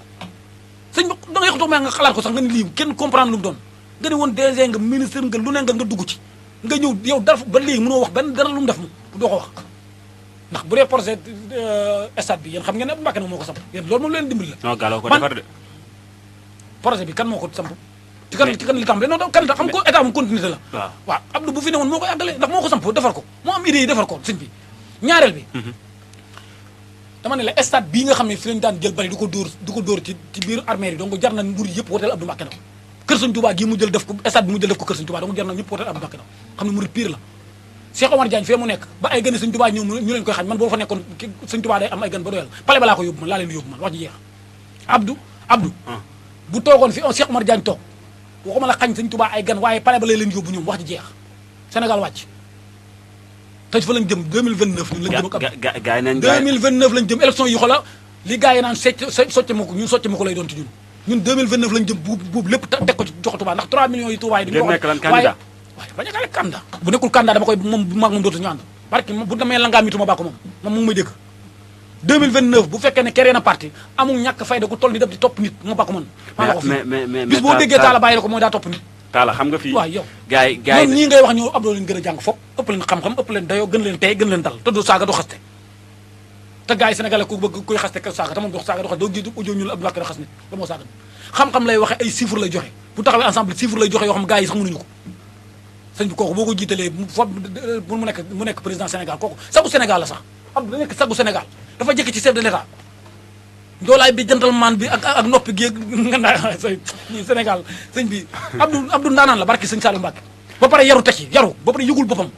sëñ bi da ngay xotoo nga xalaat ko sax nga ne lii kenn comprendre lu mu doon nga ne woon DG nga ministre nga lu ne nga dugg ci nga ñëw yow dara ba léegi mënoo wax benn dara lu mu def mu doo ko wax ndax bu dee projet stade bi yéen xam ngeen ne Mbàkke nag moo ko samp yéen loolu moom leen dimbali la non Gallo ko defar de projet bi kan moo ko samp ci kan li tàmbale non kan xam ko état moom continuité la waaw Abdou bu fi ne woon moo ko àggale ndax moo ko samp defar ko moo am idée yi defar ko sëñ bi ñaareel bi dama ne la stade bii nga xam ne fi lañu daan jël bari du ko dóor ci biir armée yi donc jar na nguur yëpp woteel Abdou Mbàkke na kër Sëñ Tuubaa gii mu jël def ko stade bi mu jël def ko kër Sëñ Tuubaa donc jar na ñëpp woteel Abdou Mbàkke na xam ne murid pire la Cheikh Omar Diagne fee mu nekk ba ay gën Sëñ Tuubaa ñëw ñu leen koy xañ man boo fa nekkoon Sëñ Tuubaa day am ay gën ba doyal pale ba laa ko yóbbu man laa leen di yóbbu man wax ji jeex Abdou bu toogoon fi Cheikh Omar Diagne toog waxuma la xañ Sëñ Tuubaa ay gan waaye pale ba lay leen yóbbu ñoom wax ji jeex Sénégal wàcc tëj fa lañ jëm 2029 ñun lañ jëm ak gaay nañ 2029 lañ jëm élection yi xola li gars yi naan socce ma ko ñun socce ma ko lay doon ci ñun 2029 lañ jëm buub lépp teg ko ci jox Touba ndax 3 millions yi Touba yi duñu ko waaye bañ a kale candidat bu nekkul candidat dama koy moom maag moom dootu ñu ànd barke bu damay la ngaa mitu ma bàkko moom mu ngi may dégg 2029 bu fekkee ne créé na parti amul ñàkk fayda ku toll ni def di topp nit ma bàkko man maa ko fi bis boo déggee Talla bàyyi la ko mooy daa topp nit Talla xam nga fii waaw yow gaay ñoom ñii ngay wax ñoo Abdou leen gën a jàng fop ëpp leen xam-xam ëpp leen dayoo gën leen tey gën leen dal te du saaga du xaste te gars yi sénégalais ku bëgg kuy xaste ka saaga te moom du saaga du xaste doo gis audio ñu la Abdou Mbàkke da xas nit da moo saaga nit xam-xam lay waxe ay chiffres lay joxe bu taxawee ensemble chiffres lay joxe yoo xam gars yi sax mënuñu ko sëñ bi kooku boo ko jiitalee pour mu nekk président Sénégal kooku sagu Sénégal la sax Abdou da nekk sagu Sénégal dafa jëkk ci chef de l'état doolaay bi gentleman bi ak noppi gi nga naa Sénégal sëñ bi Abdou ndaanaan la barki sëñ Saliou Mbacke ba pare yaru tekki yaru ba pare yëgul boppam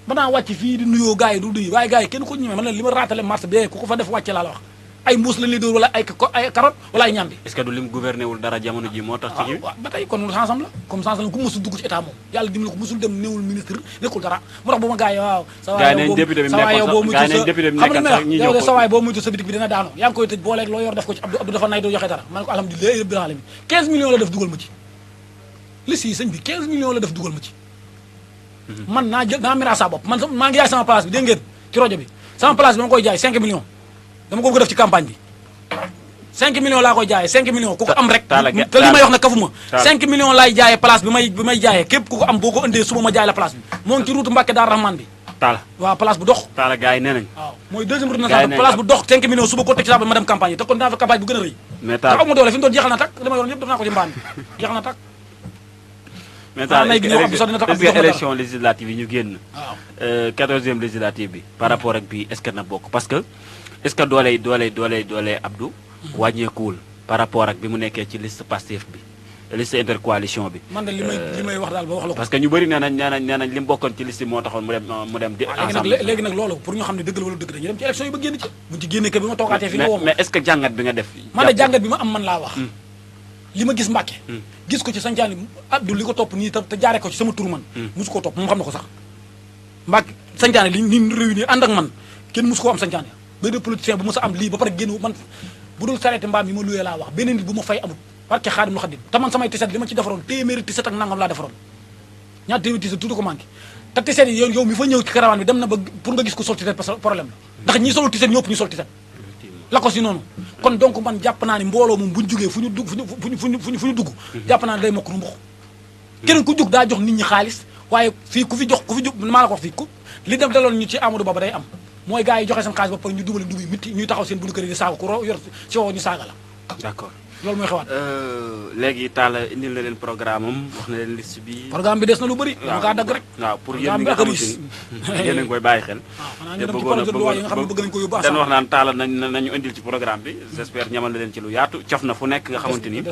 ba naa wàcc fii di nuyoo gars yi du duy waaye gars yi kenn ko ñemee man la li ma raatale marché bi ku ko fa def wàcce laa la wax ay mbuus lañ lay dóor wala ay carotte wala ay ñambi est-ce que du lim gouverné wul dara jamono ji moo tax ci gi waaw ba tey kon sansam la comme sansam la ku musul dugg ci état moom yàlla dimbali ko musul dem néewul ministre nekkul dara moo tax bu ma gars yi waaw sawaay boo muytu sa bitik bi dina daanoo yaa ngi koy tëj booleeg loo yor def ko ci Abdou dafa nay doo joxe dara ma ne ko alhamdulilah rabbil alamin 15 millions la def dugal ma ci liste yi sëñ bi 15 millions la def dugal ma ci man naa mira sa bopp man maa ngi jaay sama place bi dégg ngeen ci rajo bi sama place bi ma koy jaay 5 millions dama ko bëgg def ci campagne bi 5 millions laa koy jaayee 5 millions ku ko am rek te li may wax na kafuma 5 millions laay jaayee place bi may jaayee képp ku ko am boo ko indee suba ma jaay la place bi moo ngi ci route Mbacke Dar Rahman bi Talla waaw place bu dox Talla gars yi nee nañ waaw mooy deuxième route nationale place bu dox 5 millions suba ko teg ci table ma dem campagne yi te kon dinaa fa campagne bu gën a rëy mais te aw ma doole fi mu doon jeexal na tak li ma yoroon yëpp def naa ko ci mbaan bi jeexal na tak mais est-ce que élection législative yi ñu génn 14e législative bi par rapport ak bii est-ce que na bokk parce que est-ce que dooley Abdou wàññeekuwul par rapport ak bi mu nekkee ci liste Pastef bi liste intercoalition bi man de li may wax daal ba wax la ko parce que ñu bëri nee nañ li mu bokkoon ci liste moo taxoon mu dem di ensemble léegi nag loolu pour ñu xam ne dëgg la wala dëgg dañuy dem ci élection yi ba génn ci buñ ci génnee que bi ma toogaatee fi nga woo mais est-ce que jàngat bi nga def man de jàngat bi ma am man laa wax li ma gis Mbàkke gis ko ci sancaani Abdou li ko topp nii te jaaree ko ci sama tur man mosu koo topp moom xam na ko sax Mbàkke sancaani li ni réunir ànd ak man kenn mosu koo am sancaani benn politicien bu mos a am lii ba pare génn man bu dul sareeti mbaam yi ma luyee laa wax benn nit bu ma fay amut parce que Xaadim lu Xaadim te man samay tiset li ma ci defaroon téeméeri tiset ak nangam laa defaroon ñaar téeméeri tiset tuuti ko manqué te tiset yi yow mi fa ñëw ci caravane bi dem na ba pour nga gis ko sol tiset parce que problème la ndax ñi solul tiset ñëpp ñu sol tiset la ko si noonu kon donc man jàpp naa ni mbooloo moom buñu jugee fu ñu dugg jàpp naa ni day mokk lu mbux keneen ku jug daa jox nit ñi xaalis waaye fii ku fi jug maa la ko wax fii li dem daloon ñu ci Amadou Ba day am mooy gars yi joxe seen xaalis ba pare ñu dubale dugg mitti ñuy taxaw seen buñu kër yi di saaga ku yor si woo ñu saaga la d'accord loolu mooy xewaat léegi Talla indil na leen programme am wax na leen liste bi programme bi des na lu bëri dama kaa dagg rek waaw pour yéen ñi nga xamante ni yéen a ngi koy bàyyi xel te bëggoon dañ wax naan Talla nañu indil ci programme bi j'espère ñamal na leen ci lu yaatu cof na fu nekk nga xamante ni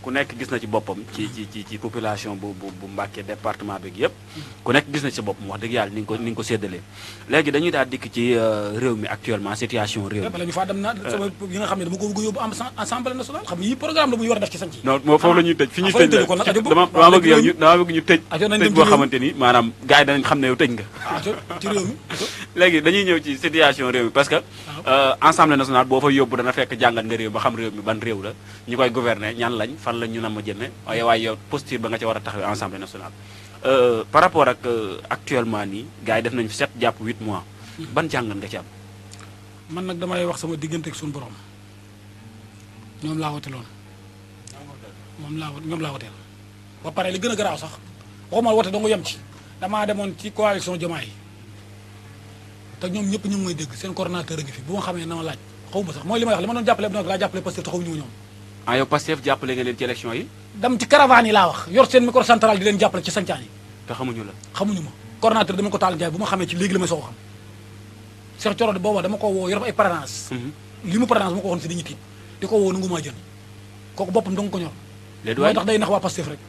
ku nekk gis na ci boppam ci population bu Mbàkke département bi yëpp ku nekk gis na ci boppam wax dëgg yàlla ni nga ko séddalee léegi dañuy daal dikk ci réew mi actuellement situation réew mi bala ñu faa dem na sama yi nga xam ne dama ko bëgg yóbbu assemblée nationale nationale xam nga yi programme la muy war a def ci sanc yi non moo foofu la ñuy tëj fi ñuy tëj dama bëgg yow dama bëgg ñu tëj boo xamante ni maanaam gars yi danañ xam ne yow tëj nga ci réew mi léegi dañuy ñëw ci situation réew mi parce que assemblée nationale boo fa yóbbu dana fekk jàngat nga réew ba xam réew mi ban réew la ñu koy gouverner ñan lañ fan lañ ñu na ma jëme waaye yow posture ba nga ca war a taxawee assemblée nationale par rapport ak actuellement nii gars yi def nañ fi 7 jàpp 8 mois ban jàngat nga ci am man nag damay wax sama diggante ak suñu borom ñoom laa woteeloon ñoom laa woteel ba pare li gën a garaaw sax waxuma wote dong yem ci damaa demoon ci coalition Diomaye yi te ñoom ñëpp ñu ngi may dégg seen coordonnateur a ngi fi bu ma xamee na ma laaj xaw ma sax mooy li may wax li ma doon jàppale bi nag laa jàppale Pastef te xaw ñu ñoom yow Pastef jàppale nga leen ci élection yi dem ci caravane yi laa wax yor seen micro central di leen jàppale ci sancaan yi te xamuñu ma coordonnateur dama ko taal jaay bu ma xamee ci léegi la may soog a xam Cheikh Thioro booba dama ko woo yor ay parrainage li mu parrainage ma ko waxoon si dañuy tiit di ko woo nangu maa jël kooku boppam danga ko ñor mooy tax day nax waa Pastef rek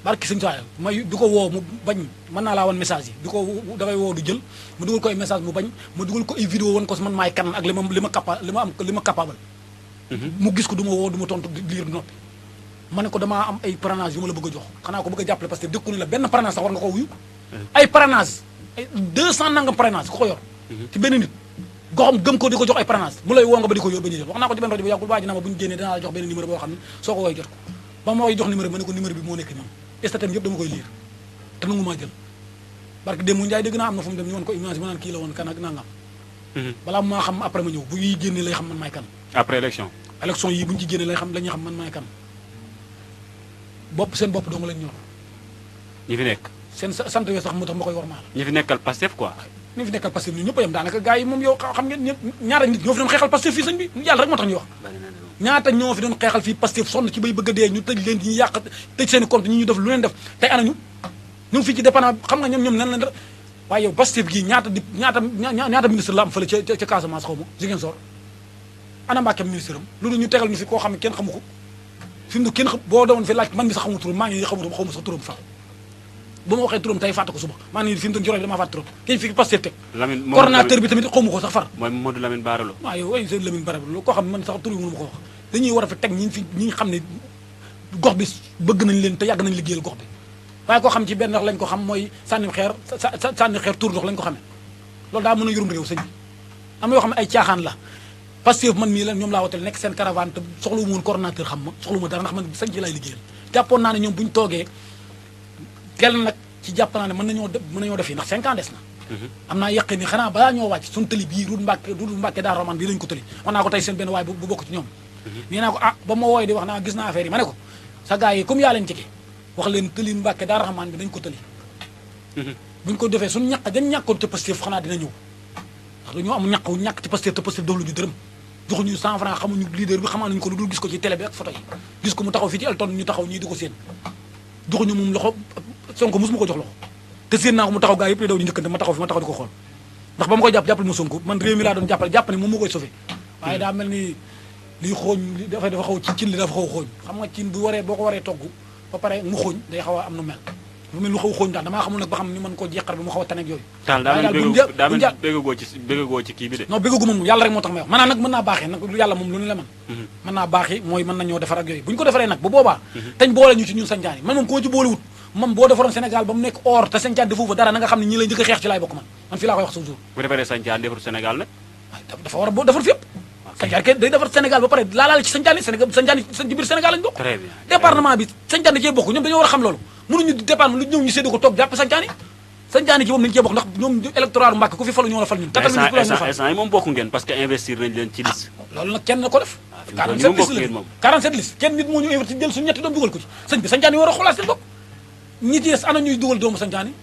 barki sëñ Saaya may di ko woo mu bañ mën naa laa wan message yi di ko dafay woo du jël ma dugal ko ay message mu bañ ma dugal ko ay vidéo wan ko si man maay kan ak li ma capable mu gis ko du ma woo du ma tontu liir du noppi ma ne ko damaa am ay parrainage yu ma la bëgg a jox xanaa ko bëgg a jàppale parce que dëkku ni la benn parrainage sax war nga ko wuyu ay parrainage ay 200 nangam parrainage ku ko yor ci benn nit goxam gëm ko di ko jox ay parrainage mu lay woo nga ba di ko yóbbu ba ñu jël wax naa ko ci benn rajo bu yàggul waa ji naa ma bu ñu génnee dinaa la jox benn numéro boo xam ne soo ko woy jot ko ba ma woy jox numéro bi ma ne ko numéro bi moo nekk nii statam yëpp dama koy liir te nangu maa jël parce que démb Njaay dégg naa am na fu mu dem ñu woon ko image ma naan kii la woon kan ak nangam balaa maa xam après ma ñëw bu yi génnee lay xam man maay kan après élection yi bu ñu ci génnee la ñuy xam man maay kan seen bopp dong lañ ñor ñi fi nekk seen sant yooyu sax moo tax ma koy war maal ñi fi nekkal Pastef quoi ñi fi nekkal Pastef ñun ñëpp a yem daanaka gars yi moom yow xam ngeen ñaata nit ñoo fi doon xeexal Pastef fii sëñ bi yàlla rek moo tax ñuy wax ñaata ñoo fi doon xeexal fii Pastef sonn ci bay bëgg a dee ñu tëj leen ñu yàq tëj seen i compte ñi ñu def lu leen def tey ana ñu ngi fii ci dépendant xam nga ñoom nan leen waaye yow Pastef gii ñaata ministre la am fële ca Casamance xaw ma Ziguinchor ana Mbàkke ministre am loolu ñu tegal ñu fi koo xam ne kenn xamu ko fi mu ne kenn boo doon fi laaj man mi sax xamu turam maa ngi xamu sax turam fa bu ma waxee turam tey fàtte ko suba maa ngi fi mu toon ci roy bi damaa fàtte turam kenn fi Pastef teg coordonnateur bi tamit xamu ko sax far mooy Modou Lamine Baralo waaw yow ay seen Lamine Baralo koo xam ne man sax tur bi mënu ma ko wax dañuy war a fi teg ñi xam ne gox bi bëgg nañ leen te yàgg nañ liggéeyal gox bi waaye koo xam ci benn wax lañ ko xam mooy sànni xeer tur ndox lañ ko xamee loolu daa mën a yorum réew sëñ bi am na yoo xam ne ay caaxaan la Pastef man mii la ñoom laa wotel nekk seen caravane te soxlawu ma woon coordonnateur xam ma soxlawu ma dara ndax man sañ ci laay liggéeyal jàppoon naa ne ñoom buñu toogee tel nag ci jàpp naa ne mën nañoo def yi ndax 5 ans des na am naa yaqin ni xanaa balaa ñoo wàcc suñu tëli bii Route Mbàkke Daaru Rahman bii lañu ko tëli wax naa ko tey seen benn waay bu bokk ci ñoom nee naa ko ba ma wooy di wax naa gis naa affaire yi ma ne ko sa gars yi comme yaa leen jege wax leen tëli Mbàkke Daaru Rahman bi dañ ko tëli buñ ko defee suñu ñàkk dañ ñàkkoon te Pastef xanaa dina ñëw ndax dañoo am ñàkk ci Pastef te Pastef def lu ñu dërëm joxuñu 100 francs xamuñu leader bi xamaa nañu ko lu dul gis ko ci télé bi ak photo yi gis ko mu taxaw fii ci Elton ñu taxaw ñii di ko séen joxuñu moom loxo Sonko mosuma ko jox loxo te séen naa ko mu taxaw gaa yëpp di daw di njëkkante ma taxaw fi ma taxaw di ko xool ndax ba ma koy jàppale ma Sonko man réew mi laa doon jàpp ne moom moo koy sauvé waaye daa mel ni liy xooñ dafa xaw ci cin li dafa xaw xooñ xam nga cin boo ko waree togg ba pare mu xooñ day xaw a am nu mel lu mel lu xaw xooñ daal damaa xamul nag ba xam ni mën koo jeexar bi mu xaw a tane ak yooyu taal daa mel béggagoo ci kii bi de non béggagu moom yàlla rek moo tax may wax maanaam nag mën naa baaxee nag yàlla moom lu ne la mën naa baaxee mooy mën nañoo defar ak yooyu bu ñu ko defaree nag bu boobaa tañ boole ñu ci ñun sañcaan yi man moom ku ma ci boole wut moom boo defaroon Sénégal ba mu nekk or te sañcaan defu fa dara na nga xam ne ñi lay njëkk a xeex ci laay bokk man fii laa koy wax chaque jour bu defaree sañcaan defar Sénégal nag dafa war a defar fépp sañcaan kay day defar Sénégal ba pare laalaale ci sañcaan yi ci biir Sénégal lañ bokk très bien département bi sañcaan da cee bokk ñoom dañoo war a xam loolu mënuñu département lu ñëw ñu séddoo ko toog jàpp sañcaan yi ci moom nañu cee bokk ndax ñoom électorat bu Mbàkke ku fi falu ñoo la fal ñun instant yi moom bokku ngeen parce que investir nañ leen ci liste loolu nag kenn na ko def 47 liste la 47 liste kenn nit moo ñu invité jël suñu ñetti doom dugal ko ci sëñ bi sañcaan yi war a xoolaat seen bopp ñi ci des ana ñuy dugal doomu sañcaan yi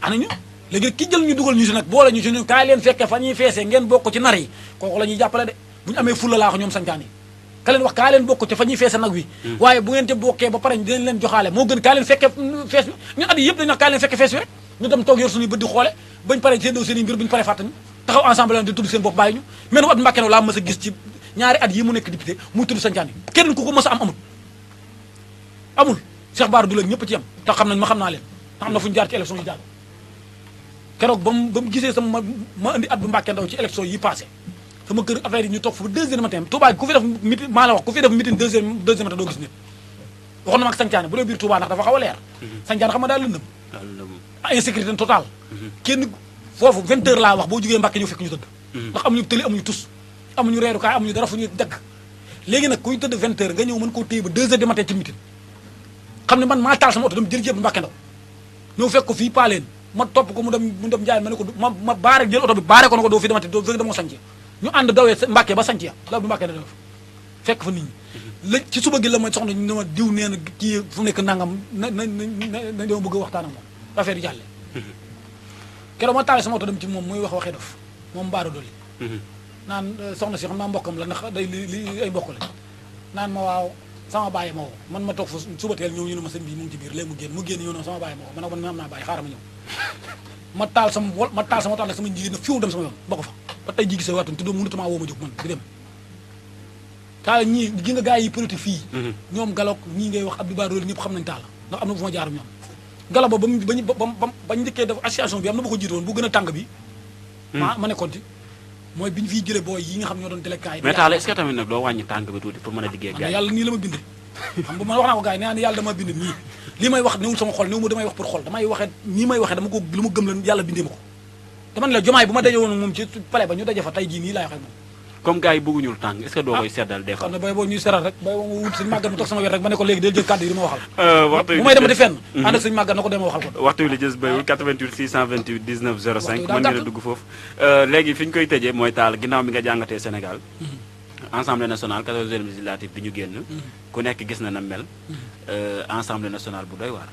ana ñu léegi ki jël ñu dugal ñu si nag boole ñu si ñun kaay leen fekkee fa ñuy feesee ngeen bokk ci nar yi kooku la ñuy jàppale de bu ñu amee fulla laa ko ñoom sañcaan yi ka leen wax kaay leen bokk ci fa ñuy feese nag wi waaye bu ngeen ca bokkee ba pare dinañ leen joxaale moo gën kaay leen fekkee fees bi ñun at yi yëpp dañ wax kaay leen fekkee fees bi rek ñu dem toog yor suñuy bët di xoole bañ pare seen doo seen i mbir bu ñu paree fàtte ñu taxaw ensemble leen di tudd seen bopp bàyyi ñu men at Mbàkke laa mës a gis ci ñaari at yi mu nekk député muy tudd sañcaan yi keneen ku ko mës a am amul Cheikh Bara du leen ñëpp ci yam te xam nañ ma xam naa leen te xam na fu ñu jaar ci élection yi jàll keroog ba mu gisee sama ma indi at bu Mbàkke Ndaw ci élection yi passé sama kër affaire yi ñu toog fa 2 heures du matin Touba ku fi def meeting maa la wax ku fi def meeting 2 heures matin doo gis nit waxoon na ma ak Santiane bu dee biir Touba ndax dafa xaw a leer Santiane xam nga daal lëndëm insécurité totale kenn foofu 20 heures laa wax boo jógee Mbàkke ñëw fekk ñu tëdd ndax amuñu tëli amuñu tus amuñu reerukaay amuñu dara fu ñu dëkk léegi nag kuy tëdd 20 heures nga ñëw mën koo téye ba 2 heures du matin ci meeting xam ne man maa taal sama oto dem jël jéb Mbàkke Ndaw ñëw fekk ko fii paaleen ma topp ko mu dem jaay ma ne ko ma baare jël oto bi baare ko na ko doo fi demati doo fi demoo sanc ñu ànd dawee Mbàkke ba sanc ya la bu Mbàkke da def fekk fa nit ñi la ci suba gi la ma soxna ñu ma diw nee na kii fu nekk nangam na dama bëgg a waxtaan ak moom affaire yi jàlle keroog ma tawee sama oto dem ci moom muy wax waxee dof moom baara doli naan soxna si xam naa mbokkam la ndax day li ay mbokk la naan ma waaw sama bàyyi ma woo man ma toog fa suba teel ñëw ñu ne ma sëñ bi mu ngi ci biir léegi mu génn ñëw na sama bàyyi ma woo man nag man am naa bàyyi xaaral ma ñëw ma taal sama oto nag sama jigéen na fiw dem sama yoon ba ko fa ba tey ji gisa waatun te doo mënutuma woo ma jóg man di dem taal ñii gi nga gars yi politique fii ñoom galok ñii ngay wax Abdou Bara ñëpp xam nañ taal ndax am na fu ma jaarum ñoom galo ba bañ njëkkee def association bi am na ba ko jiite woon bu gën a tàng bi ma nekkoon ci mooy bi ñu fiy jëlee booy yi nga xam ñoo doon délégué yi mais taal est-ce que tamit nag doo wàññi tàng bi tuuti pour mën a liggéey gars yi yàlla nii la ma bindee xam nga man wax naa ko gars yi nee naa yàlla dama bind nii li may wax newul sama xol néew ma damay wax pour xol damay waxee nii may waxee dama ko lu ma gëm la yàlla bindee ma ko dama ne la jomaay bu ma daje woon moom ci palais ba ñu daje fa tey jii nii laay waxee moom comme gars yi bëgguñul tàng est-ce que doo koy seddal des fois xam ne bay boo ñuy seral rek bay boo ma wut sëñ màggat mu toog sama wet rek ma ne ko léegi del jël kàddu yi di ma waxal bu may demati fenn ànd ak sëñ màggat na ko dema waxal ko waxtu bi li jës bayul 88 628 19 05 mën ngeen a dugg foofu léegi fi ñu koy tëjee mooy taal ginnaaw bi nga jàngatee Sénégal Assemblée nationale 14e législative bi ñu génn ku nekk gis na na mel Assemblée nationale bu doy waar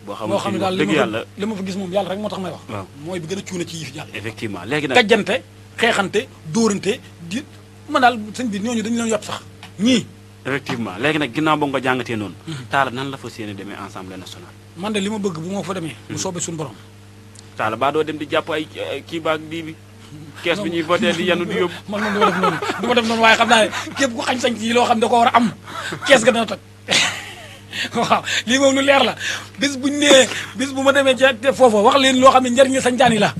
boo xam ne daal dëgg yàlla li ma fa gis moom yàlla rek moo tax may wax mooy bi gën a cuune ci yi fi jàll effectivement léegi nag kajjante xeexante dóorante di man daal sëñ bi ñooñu dañu leen yàpp sax ñii effectivement léegi nag ginnaaw boo nga jàngatee noonu taala nan la fa séene demee Assemblée nationale man de li ma bëgg bu ma fa demee bu soobee suñu borom taala baa doo dem di jàpp ay kii baag dii bi kees bi ñuy voté di yanu di yóbbu man moom du ma def noonu waaye xam naa ne képp ku xañ sañ yi loo xam ne da ko war a am kees ga dana toj waaw lii moom lu leer la bis buñu nee bis bu ma demee ci foofa wax leen loo xam ne njëriñu sañcaan yi la